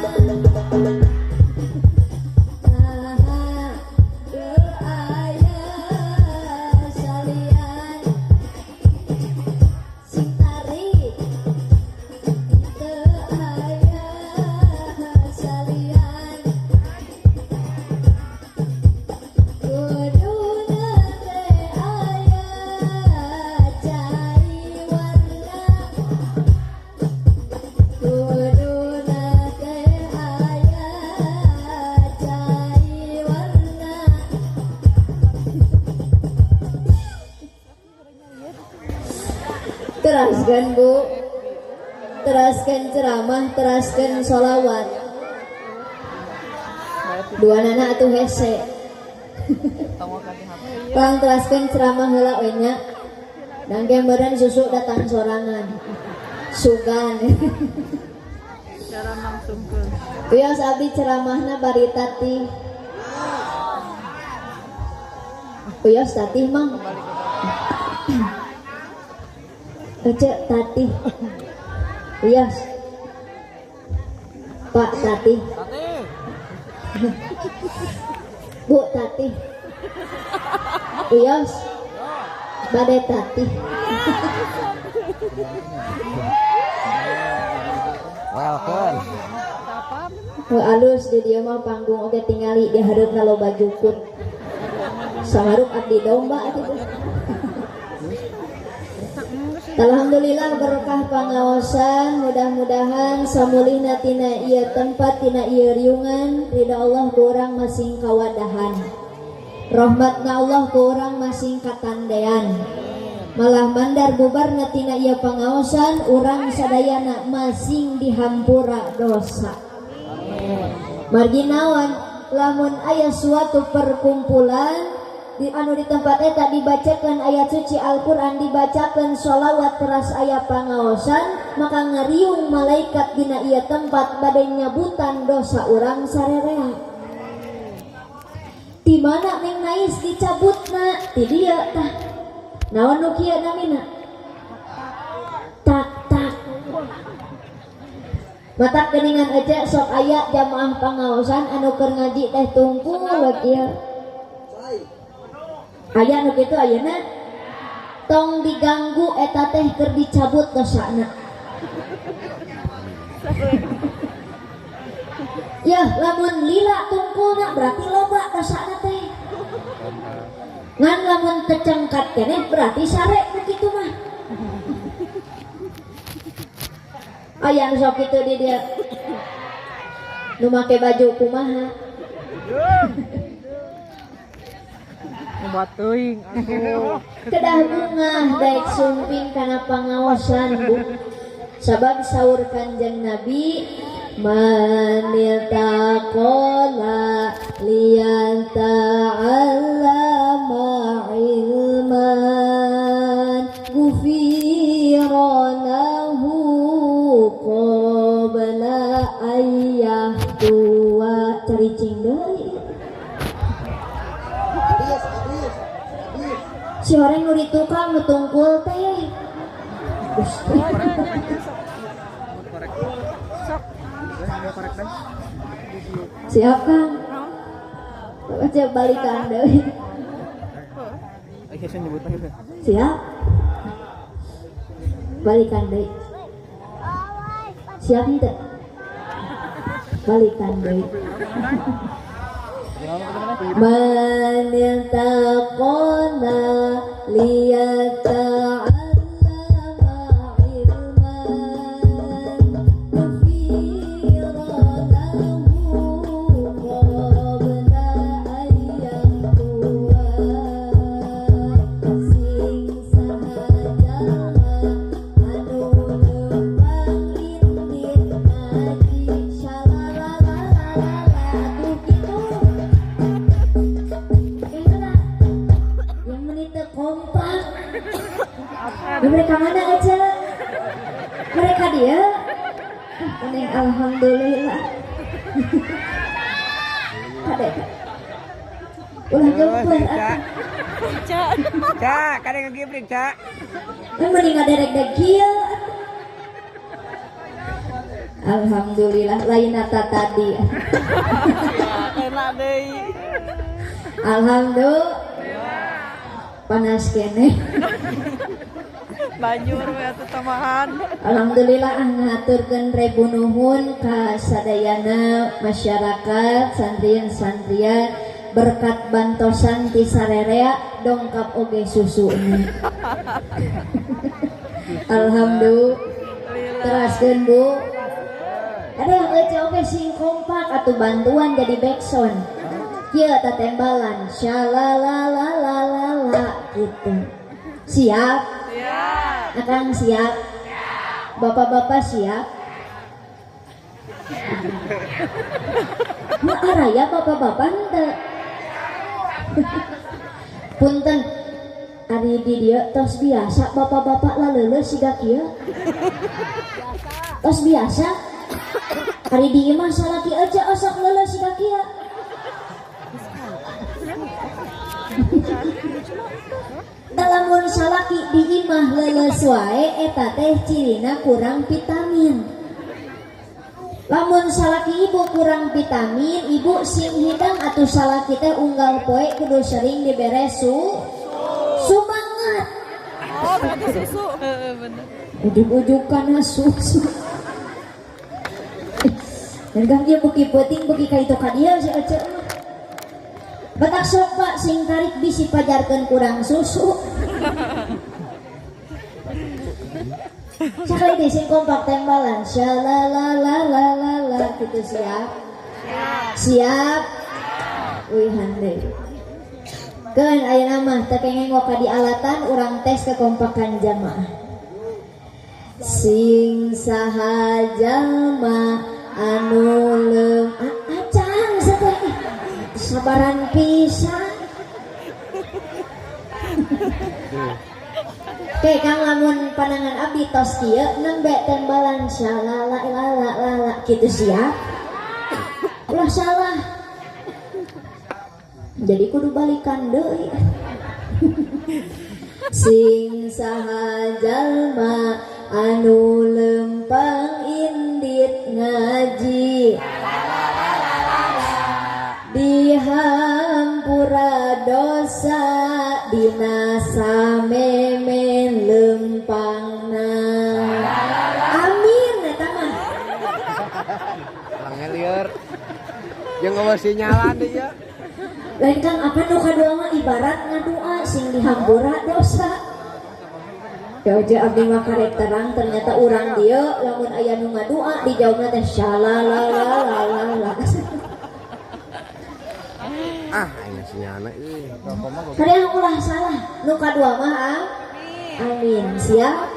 naha teu aya salian sing tarik teu aya salian kuduna teh aya cai warna kuduna teh aya cai warna. Teraskan Bu, teraskan ceramah, teraskan sholawat. Dua nana atuh hese. Pang teraskan ceramah heula we nya. Dangke meureun susu datang sorangan. Sugan. Wios abdi ceramahna bari tatih. Wios tatih mang. Ece tatih. Wios. Pak tatih. Bu tatih. Wios. Bade tatih. Welcome. Alus di dieu mah panggung oge tingali di hareupna loba jukut. Samaruk abdi domba atuh. Alhamdulillah berkah pangaosan, mudah-mudahan samulihna tina ieu tempat tina ieu riungan ridha Allah ku urang masing kawadahan. Rahmatna Allah ku urang masing katandean. Malah mandar bubarna tina ieu pangaosan urang sadayana masing dihampura dosa. Margi naon lamun aya suatu perkumpulan di anu di tempat eta dibacakan ayat suci Al-Qur'an, dibacakan sholawat teras aya pangaosan, maka ngariung malaikat dina ieu tempat bade nyabutan dosa urang sarerea. Di mana Neng Nais dicabutna? Di dieu tah. Naon nu kieu namina? Tak tak. Matak geuningan aja sok aya jamaah pangaosan anu keur ngaji teh tungkul we kieu. Aya nu kitu ayeuna tong diganggu eta teh keur dicabut dosana. Ya lamun lila tungkulna berarti loba dosana teh. Ngan lamun tecengkat keneh berarti sare nu kitu mah. Aya nu sok kitu di dieu. Nu make baju kumaha? Teuing atuh. Kedah bungah daek sumping kana pangaosan Bu. Sabab saur Kanjeng Nabi manil taqala liyan ta'allama ilman ghufira lahu qabla ayyahtuwa. Caricing deui. Si horeng nu di tukang nu tungkul teh. Siap Kang? Baca balikan deui. Siap? Balikan deui. Siap henteu? Balikan deui. Man yataqona liyata'allama ilman ghufira lahu qabla ayyahtuwa. Sing saha jalma anu lempang indit ngaji shalalalalala atuh kitu. Kompak. Mereka mana aja? Mereka dia? Neng alhamdulillah. Kade. Ulah gempler atuh. Cak, kade ngegibring, Cak. Mending ngaderek-derek kieu atuh. Alhamdulillah lain ata tadi. Enak deui. Alhamdulillah. Panas kene. Banjur we atuh tambahan. Alhamdulillah ngaturkeun rebu nuhun ka sadayana masyarakat santrian-santrian berkat bantosan ti sarerea dongkap oge susuna. Alhamdulillah. Teraskeun Bu. Ada yang eueuh oge sing kompak atuh bantuan jadi backsound. Kieu tatembalan shalalalalala gitu. Siap? Siap. Akang siap? Siap. Bapak-bapak siap? Nah, araya bapak-bapak henteu. Punten ari di dieu tos biasa bapak-bapak laleuleus siga kieu. Tos biasa. Ari di imah salaki aja osok leuleus siga kieu. Lamun salaki di imah leuleus wae eta teh cirina kurang vitamin. Lamun salaki ibu kurang vitamin, ibu sing hidang atuh salaki teh unggal poe kudu sering dibere sumangat. Oh, berarti susu. Heeh, bener. Ujug-ujug kana susu. Dan kan dia beuki peuting beuki ka itu ka dieu si Ece mah. Batak sok Pak sing tarik bisi pajarkeun kurang susu. Sakali deui sing kompak tembalan shalalalalala gitu siap. Siap. Wih hande. Keun ayeuna mah teu kengeng ka dialatan urang tes kekompakan jamaah. Sing saha jalma anu leum acang sateh sabaran pisan. Oke Kang lamun panangan abdi tos kieu nembe tembalan shalalalalala kitu siap. Ulah salah. Jadi kudu balikan deui. Sing saha jalma anu lempang indit ngaji dihampura dosa dina sameme lempangna. Amin eta mah. Langelieur. Jeung eueuh sinyalan deui ya. Lain Kang apa nu kadua mah ibarat ngadua sing dihampura dosa. Ya aja abdi mah karek terang ternyata urang dieu lamun aya nu ngadua dijawabna teh shalalalalala. Ah, ini sinyalna euy. Kadang ulah salah nu kadua mah ah. Amin. Siap?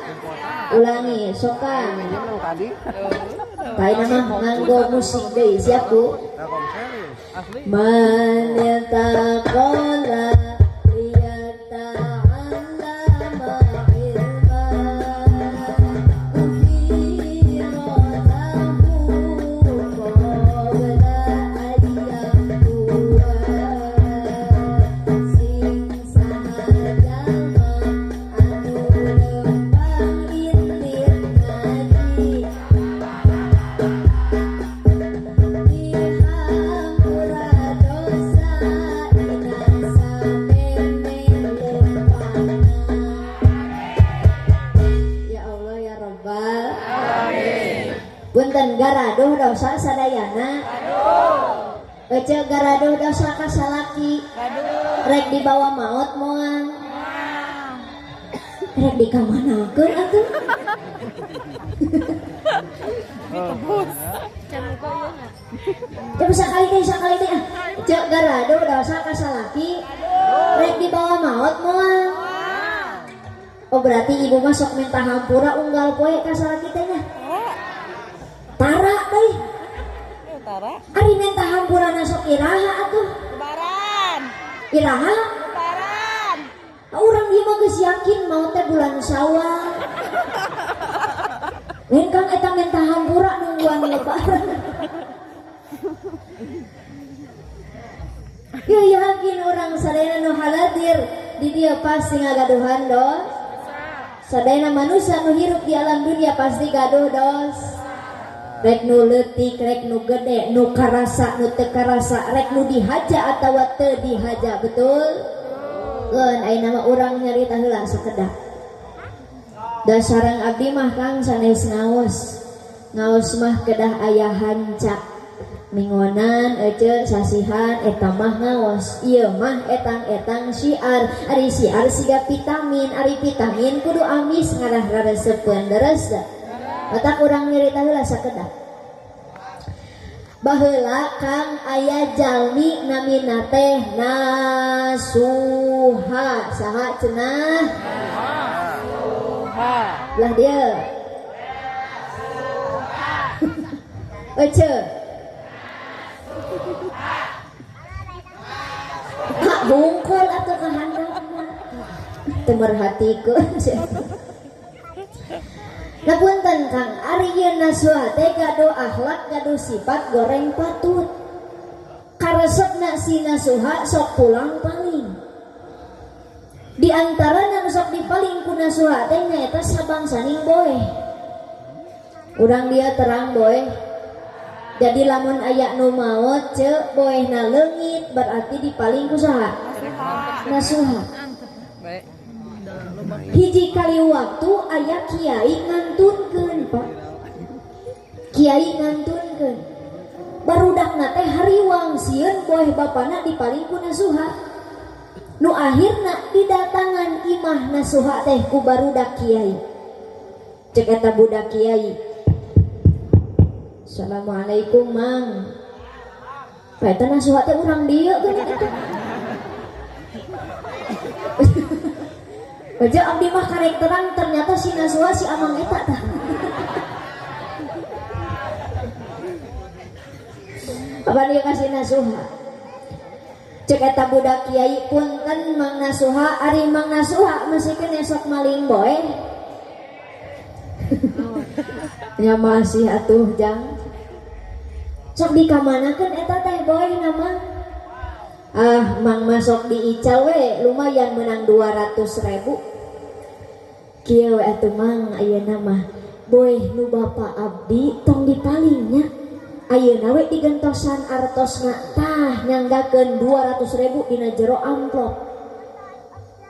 Ulangi sokan. Kaina mah nganggo musik deui, siap Bu? Man yataqala liyata'allama ilman ufira lahu qabla an yaqwa sing saha jalma anu lempang indit ngaji dihampura dosa dina sameme lempangna. Ya Allah ya Rabbal alamin. Punten garaduh dosa sadayana. Ece garaduh dosa ka salaki. Rek dibawa maot moal. Rek dikamanakeun atuh. Coba sakali deui ah. Cek garaduh dosa ka salaki. Rek dibawa maot moal. Oh berarti ibu mah sok minta hampura unggal poe ka salaki teh nya. Tara deui. Tara. Ari minta hampurana sok iraha atuh. Lebaran. Iraha? Lebaran. Urang ieu mah geus yakin maot teh bulan Syawal. Lain Kang eta minta hampura nungguan lebaran. Ya yakin urang sadayana nu haladir di dieu pasti ngagaduhan dos. Sadayana manusia nu hirup di alam dunia pasti gaduh dos. Rek nu leutik, rek nu gede, nu karasa, nu teu karasa, rek nu dihaja atawa teu dihaja, betul? Keun ayeuna mah urang nyarita heula sakedap. Da sareng abdi mah Kang sanes ngaos. Ngaos mah kedah aya hanca. Mingonan ece sasihan eta mah ngaos. Ieu mah etang-etang syiar. Ari syiar siga vitamin, ari vitamin kudu amis ngarah raresepeun deres da. Matak urang nyarita heula sakedap. Baheula Kang aya jalmi namina teh Nasuha. Saha cenah? Nasuha. Lah dia. Ece. Hak bungkul atuh ka handapna. Teu merhatikeun. Nah punten Kang, ari ieu Nasuha teh gaduh akhlak, gaduh sifat goreng patut. Karesepna si Nasuha sok pulang paling. Di antara nu sok dipaling ku Nasuha teh nyaeta sabangsaning boeh. Urang dia terang boeh. Jadi lamun aya nu maot ceuk boehna leungit berarti dipaling ku saha? Nasuha. Hiji kali waktu aya kiai ngantunkeun Pak. Kiai ngantunkeun. Barudakna teh hariwang sieun boeh bapana dipaling ku Nasuha. Nu akhirna didatangan imah Nasuha teh ku barudak kiai. Cek eta budak kiai. Assalamualaikum Mang. Pak eta Nasuha teh urang dieu geuning eta. Baca abdi mah karek terang ternyata si Nasuha si amang eta tah. Apa dia kasih Nasuha? Cek eta budak kiai punten Mang Nasuha, ari Mang Nasuha masih kene sok maling boeh. Nya masih atuh jang. Sok dikamanakeun eta teh boeh nama? Ah, Mang masuk di ical we lumayan menang 200.000. Kieu we atuh Mang ayeuna mah boeh nu bapa abdi tong dipalingnya. Ayeuna we digentosan artosna tah nyanggakeun 200.000 dina jero amplop.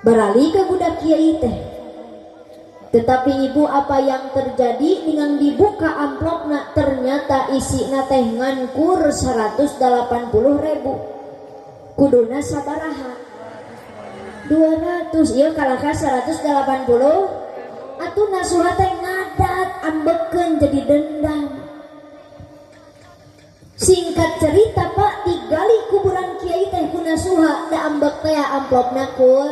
Barali ke budak kiai teh. Tetapi ibu apa yang terjadi dengan dibuka amplopna ternyata isina teh ngankur 180.000. Kuduna sabaraha? 200. Ieu kalahka 180. Atuh Nasuha teh ngadat ambekeun jadi dendam. Singkat cerita Pak, digali kuburan kiai teh ku Nasuha da ambek teh amplopna kur.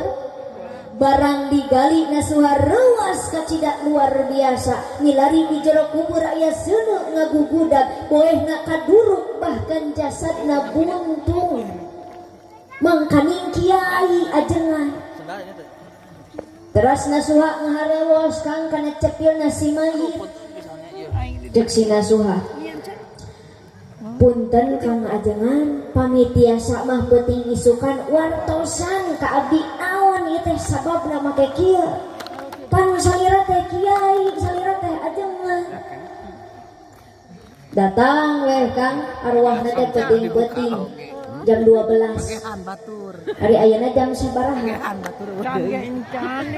Barang digali Nasuha reuas kacida luar biasa, milari di jero kubur aya seuneu ngagugudag, boehna kaduruk bahkan jasadna buntung. Mangkaning kiai ajengan. Teras Nasuha ngaharewos Kang kana cepilna si mayit. Ceuk si Nasuha, punten Kang ajengan, pami tiasa mah peuting isukan wartosan ka abdi naon ieu teh sababna make kieu. Pan salira teh kiai, salira teh ajengan. Datang weh Kang, arwahna teh peuting-peuting jam 12. Hari ayeuna jam sabaraha?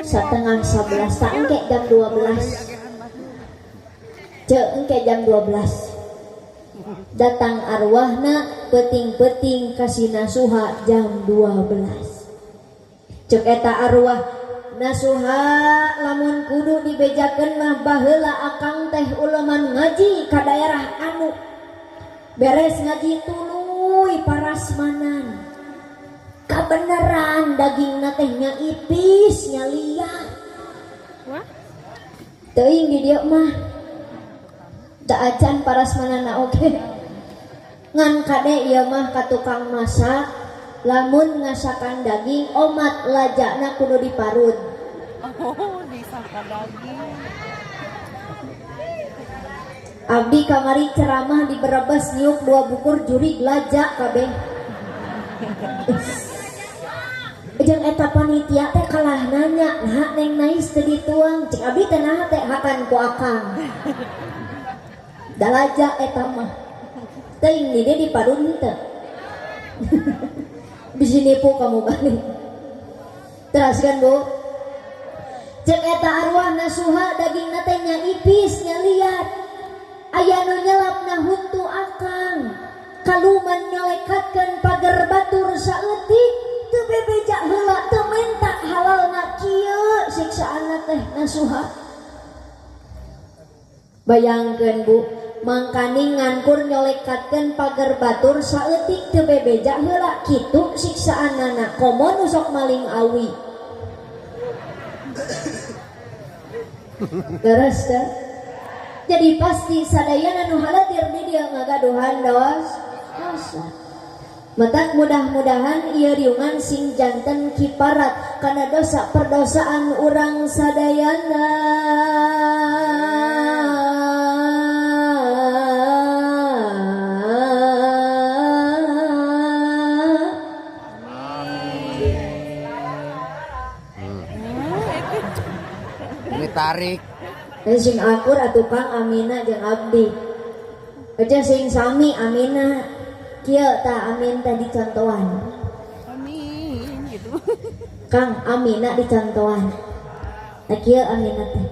10:30 tak engke jam 12. Ceu engke jam 12. Datang arwahna peuting-peuting ka si Nasuha jam 12. Ceuk eta arwah Nasuha lamun kudu dibejakeun mah baheula akang teh uleman ngaji ka daerah anu. Beres ngaji tuluy parasmanan. Kabeneran dagingna teh nya ipis nya liat. Teuing di dieu mah da acan parasmanana oge. Ngan kade ieu mah ka tukang masak lamun ngasakan daging omat lajana kudu diparut. Oh, disaka daging. Abdi kamari ceramah di Brebes niuk 2 bukur jurig laja kabeh. Jeung eta panitia teh kalah nanya, nah neng nais teu dituang, cek abdi teh naha teh hakan ku akang. Da laja eta mah. Teuing di dieu diparut henteu. Bisi nipu kamu balik. Teraskan Bu. Cek eta arwah Nasuha dagingna teh nya ipis nya liat. Aya nu nyelapna huntu akang. Kaluman nyolekatkeun pager batur saeutik teu bebeja heula teu menta halalna kieu siksaanna teh Nasuha. Bayangkeun Bu, mangkaning ngankur nyolekatkeun pager batur saeutik teu bebeja heula kitu siksaanana komo nu sok maling awi. Terus teh. Jadi pasti sadayana nu halatir di dieu ngagaduhan dosa. Matak mudah-mudahan ieu riungan sing janten kiparat kana dosa perdosaan urang sadayana. Ini tarik. Sing akur atuh Kang Amina jeung abdi. Aja sing sami Amina. Kieu tah Amin teh dicontohan. Amin gitu. Kang Amina dicontohan. Tah kieu Amina teh.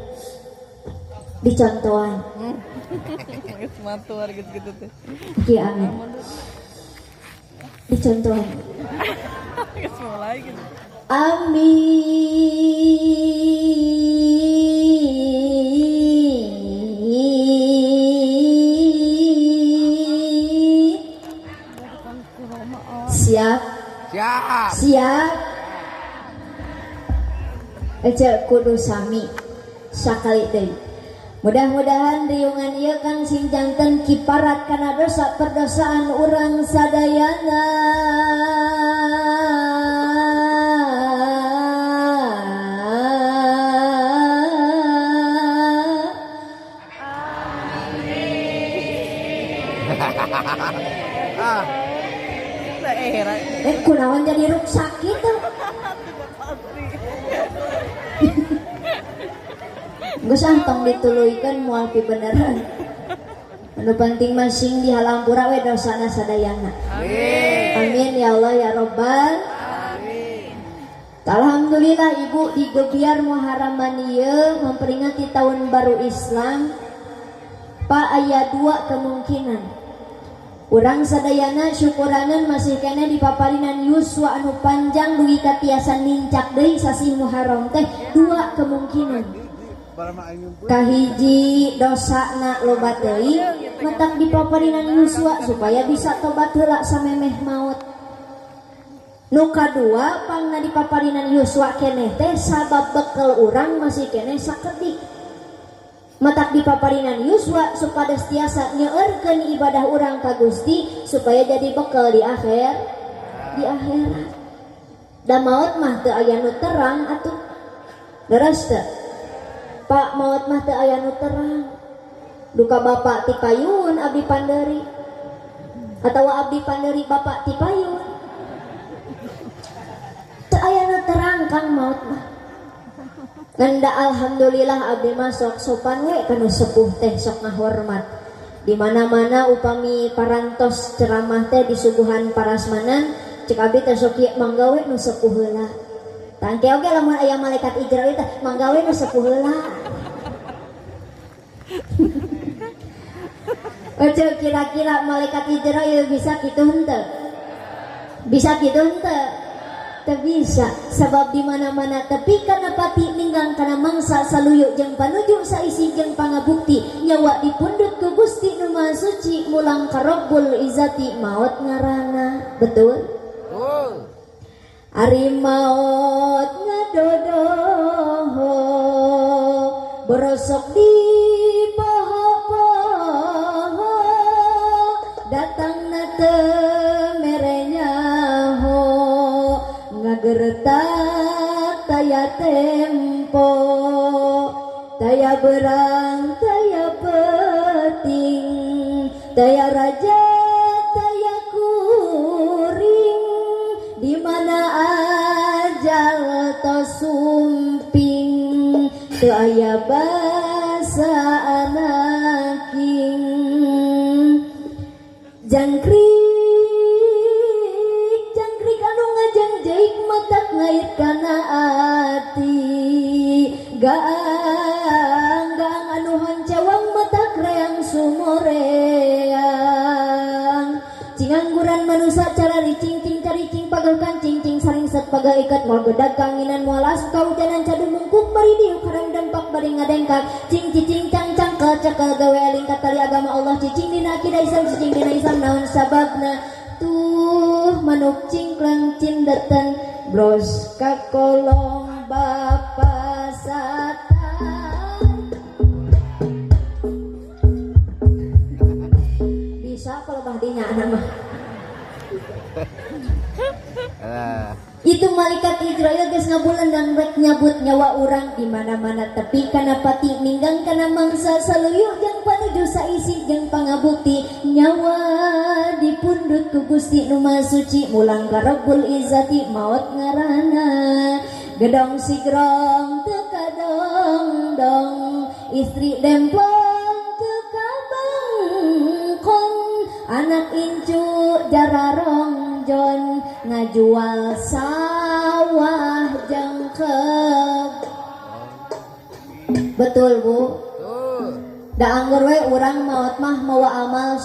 Dicontohan. Geus matur gitu-gitu teh. Kieu Amin. Dicontohan. Geus mulai gitu. Amin. Siap. Siap. Siap. Ece kudu sami sakali deui. Mudah-mudahan riungan ieu kang sing janten kiparat kana dosa perdosaan urang sadayana. Amin. Kunaon jadi ruksak gitu. Geus ah tong dituluykeun moal pibeneran. Anu penting mah sing dihalampura we dosana sadayana. Amin. Amin ya Allah ya Rabbal. Amin. Alhamdulillah ibu digebiar Muharraman ieu memperingati tahun baru Islam. Pak aya dua kemungkinan. Urang sadayana syukuranan masih keneh di paparinan yuswa anu panjang dugi ka tiasa nincak deui sasih Muharram teh dua kemungkinan. Kahiji dosana loba teuing matak di paparinan yuswa supaya bisa tobat heula samemeh maut. Nu kadua pangna di paparinan yuswa keneh teh sabab bekel urang masih keneh sakedik. Matak di paparinan yuswa supados tiasa nyeurkeun ibadah urang ka Gusti supaya jadi bekel di akhir di akhirat. Da maut mah teu aya nu terang atuh. Leres teu? Pak maut mah teu aya nu terang. Duka bapak ti payun abdi panderi. Atawa abdi panderi bapak ti payun. Teu aya nu terang kang maut mah. Ganda alhamdulillah abdi mah sok sopan we kanu sepuh teh sok ngahormat. Di mana-mana upami parantos ceramah teh disuguhan parasmanan cek abdi teh sok ieu mangga we nu sepuh heula. Tangke oge lamun aya malaikat Ijrail teh mangga we nu sepuh heula. Ojo kira-kira malaikat Ijrail bisa kitu henteu? Bisa kitu henteu? Teu bisa, sabab di mana-mana tepi kana pati ninggang kana mangsa saluyu jeung panuju saisi jeung pangabukti nyawa dipundhut ku Gusti nu Maha Suci mulang ka Rabbul Izzati maot ngaranna. Betul? Betul. Ari maot ngadodoho borosok di poho-poho datangna teu mere nyaho ngageretak taya tempo taya berang taya peting taya raja taya kuring di mana ajal tos sumping teu aya basa anaking jangkrik jangkrik anu ngajangjeik matak ngait kana ati gaang gaang anu hancawang matak reang sumoreang cingangguran manusa cara ricing cing caricing pageuh kancing cing saringset pageuh iket moal gedag kanginan moal asup kahujanan cadu mungkuk bari diuk harang dempak bari ngadengkak cing cicing cang cangkel cekel gawe eling katali agama Allah cicing dina akidah Islam cicing dina Islam naon sababna tuh manuk cingklang cindeten bros kakolong bapa satan bisa kalau bahdinya anak mah. Itu malaikat Ijrail geus ngabulan rek nyabut nyawa urang di mana-mana tepi kana pati ninggang kana mangsa saluyuh jeung panuju saisi jeung pangabukti nyawa dipundhut ku Gusti nu Maha Suci mulang ka Rabbul Izzati maot ngaranna gedong sigrong teu kadongdong istri demplong teu kabangkon anak incu jararongjon ngajual sawah jeung keb. Betul Bu? Betul. Da anggur we urang maot mah mawa amal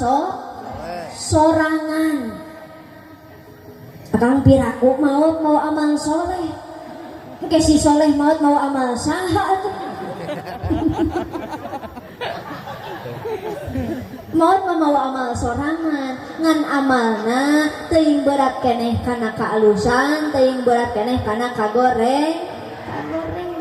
sorangan. Akang piraku maot mawa amal soleh. Engke si soleh maot mawa amal saha atuh. Maot mah mawa amal sorangan ngan amalna teuing berat keneh kana kaalusan teuing berat keneh kana kagoreng kagoreng.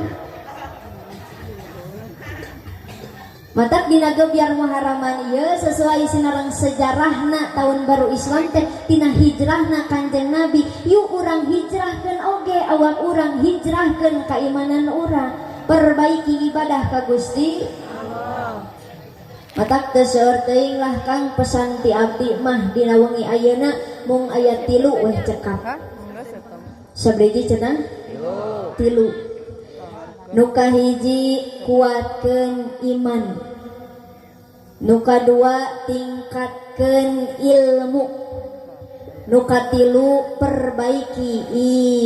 Matak dina gebyar Muharraman ieu sesuai sinareng sejarahna tahun baru Islam teh tina hijrahna Kanjeng Nabi. Yuk urang hijrahkeun oge awak urang hijrahkeun kaimanan urang perbaiki ibadah ka Gusti. Matak teu seueur teuing lah Kang pesan ti abdi mah dina wengi ayeuna mung aya 3 weh cekap. Sabriji cenah? 3. Nu kahiji kuatkeun iman, nu kadua tingkatkeun ilmu, nu katilu perbaiki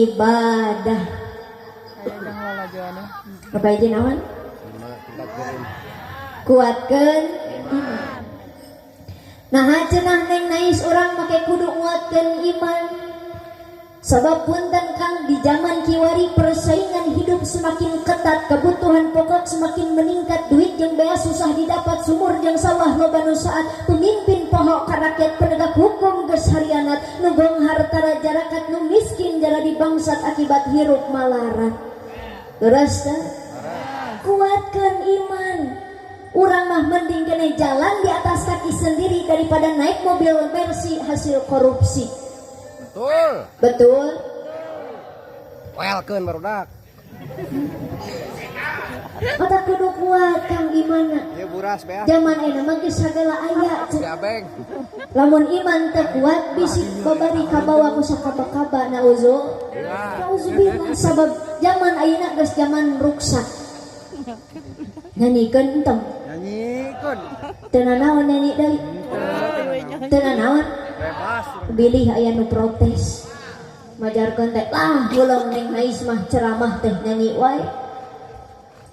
ibadah. Perbaiki naon? Kuatkeun iman. Nah cenah Neng Nais urang make kudu nguatkeun iman. Sabab punten Kang, di zaman kiwari persaingan hidup semakin ketat, kebutuhan pokok semakin meningkat, duit jeung bea susah didapat, sumur jeung sawah loba nu saat, pemimpin poho ka rakyat, penegak hukum geus harianat, nu beunghar tara jarakat, nu miskin jaradi bangsat akibat hirup malarat. Terus teh kuatkeun iman. Urang mah mending kene jalan di atas kaki sendiri daripada naik mobil Mercy hasil korupsi. Betul. Betul. Welkeun barudak. Mata kudu kuat Kang imana. Ieu buras beas. Zaman ayeuna mah geus sagala aya. Si abeng. Lamun iman teu kuat bisi babari kabawa ku sakaba-kaba nauzu. Nauzubillah sabab zaman ayeuna geus zaman ruksak. Nyanyikeun entong. Nyanyikeun. Teu nanaon nyanyi deui. Teu nanaon. Bebas. Bilih aya nu protes. Majarkeun teh lah ulong Neng Nais mah ceramah teh nyanyi wae.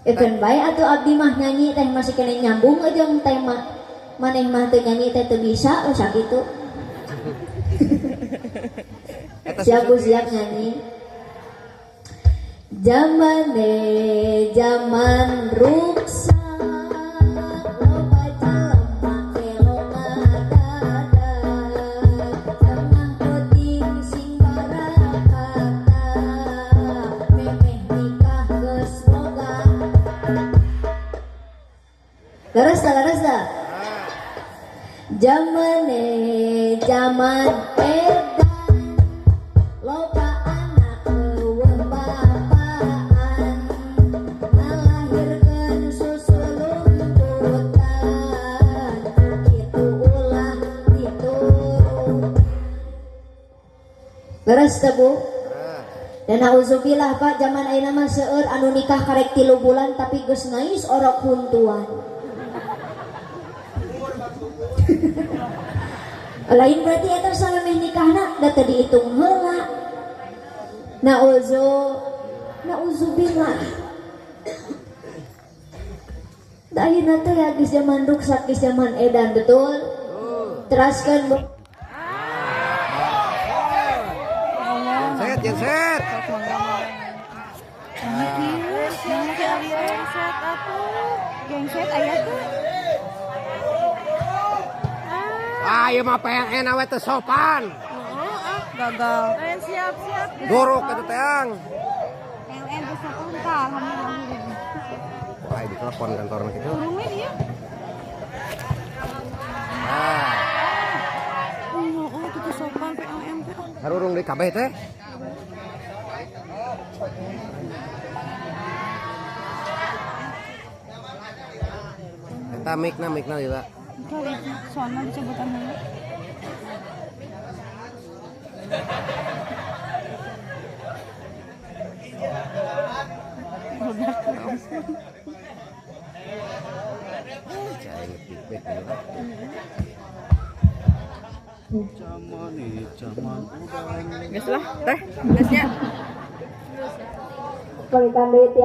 Ekeun bae atuh abdi mah nyanyi teh masih kene nyambung jeung tema. Maneh mah teu nyanyi teh teu bisa oh sakitu. Siap siap nyanyi. Zamane zaman ruksak, loba jelema gelo ngadadak, tengah peuting sing barakata, memeh nikah geus boga. Leres tah, leres tah? Zamane zaman edan, loba anak eueuh bapaan, ngalahirkeun susu lumputan, kitu ulah diturut. Leres teh Bu? Dan nauzubillah Pak, zaman ayeuna mah seueur anu nikah karek 3 bulan tapi geus ngais orok huntuan. Lain berarti eta samemeh nikahna da teu diitung heula. Nauzubillah. Da ayeuna teh ya geus zaman ruksak, geus zaman edan, betul? Teraskeun Bu. Genset, genset. Genset aya tuh. Ah, ieu mah PLN awe teu sopan. Gagal. Siap, siap. Dorok eta teang. PLN teu sopan tah, alhamdulillah. Wah, di telepon kantorna kitu. Urungin ieu. Ah. Oh, itu teu sopan PLN teh. Harurung deui kabeh teh. Eta mikna lila. Soalnya dicobotan dulu. Geus lah, teh, geusnya. Balikan deui ti.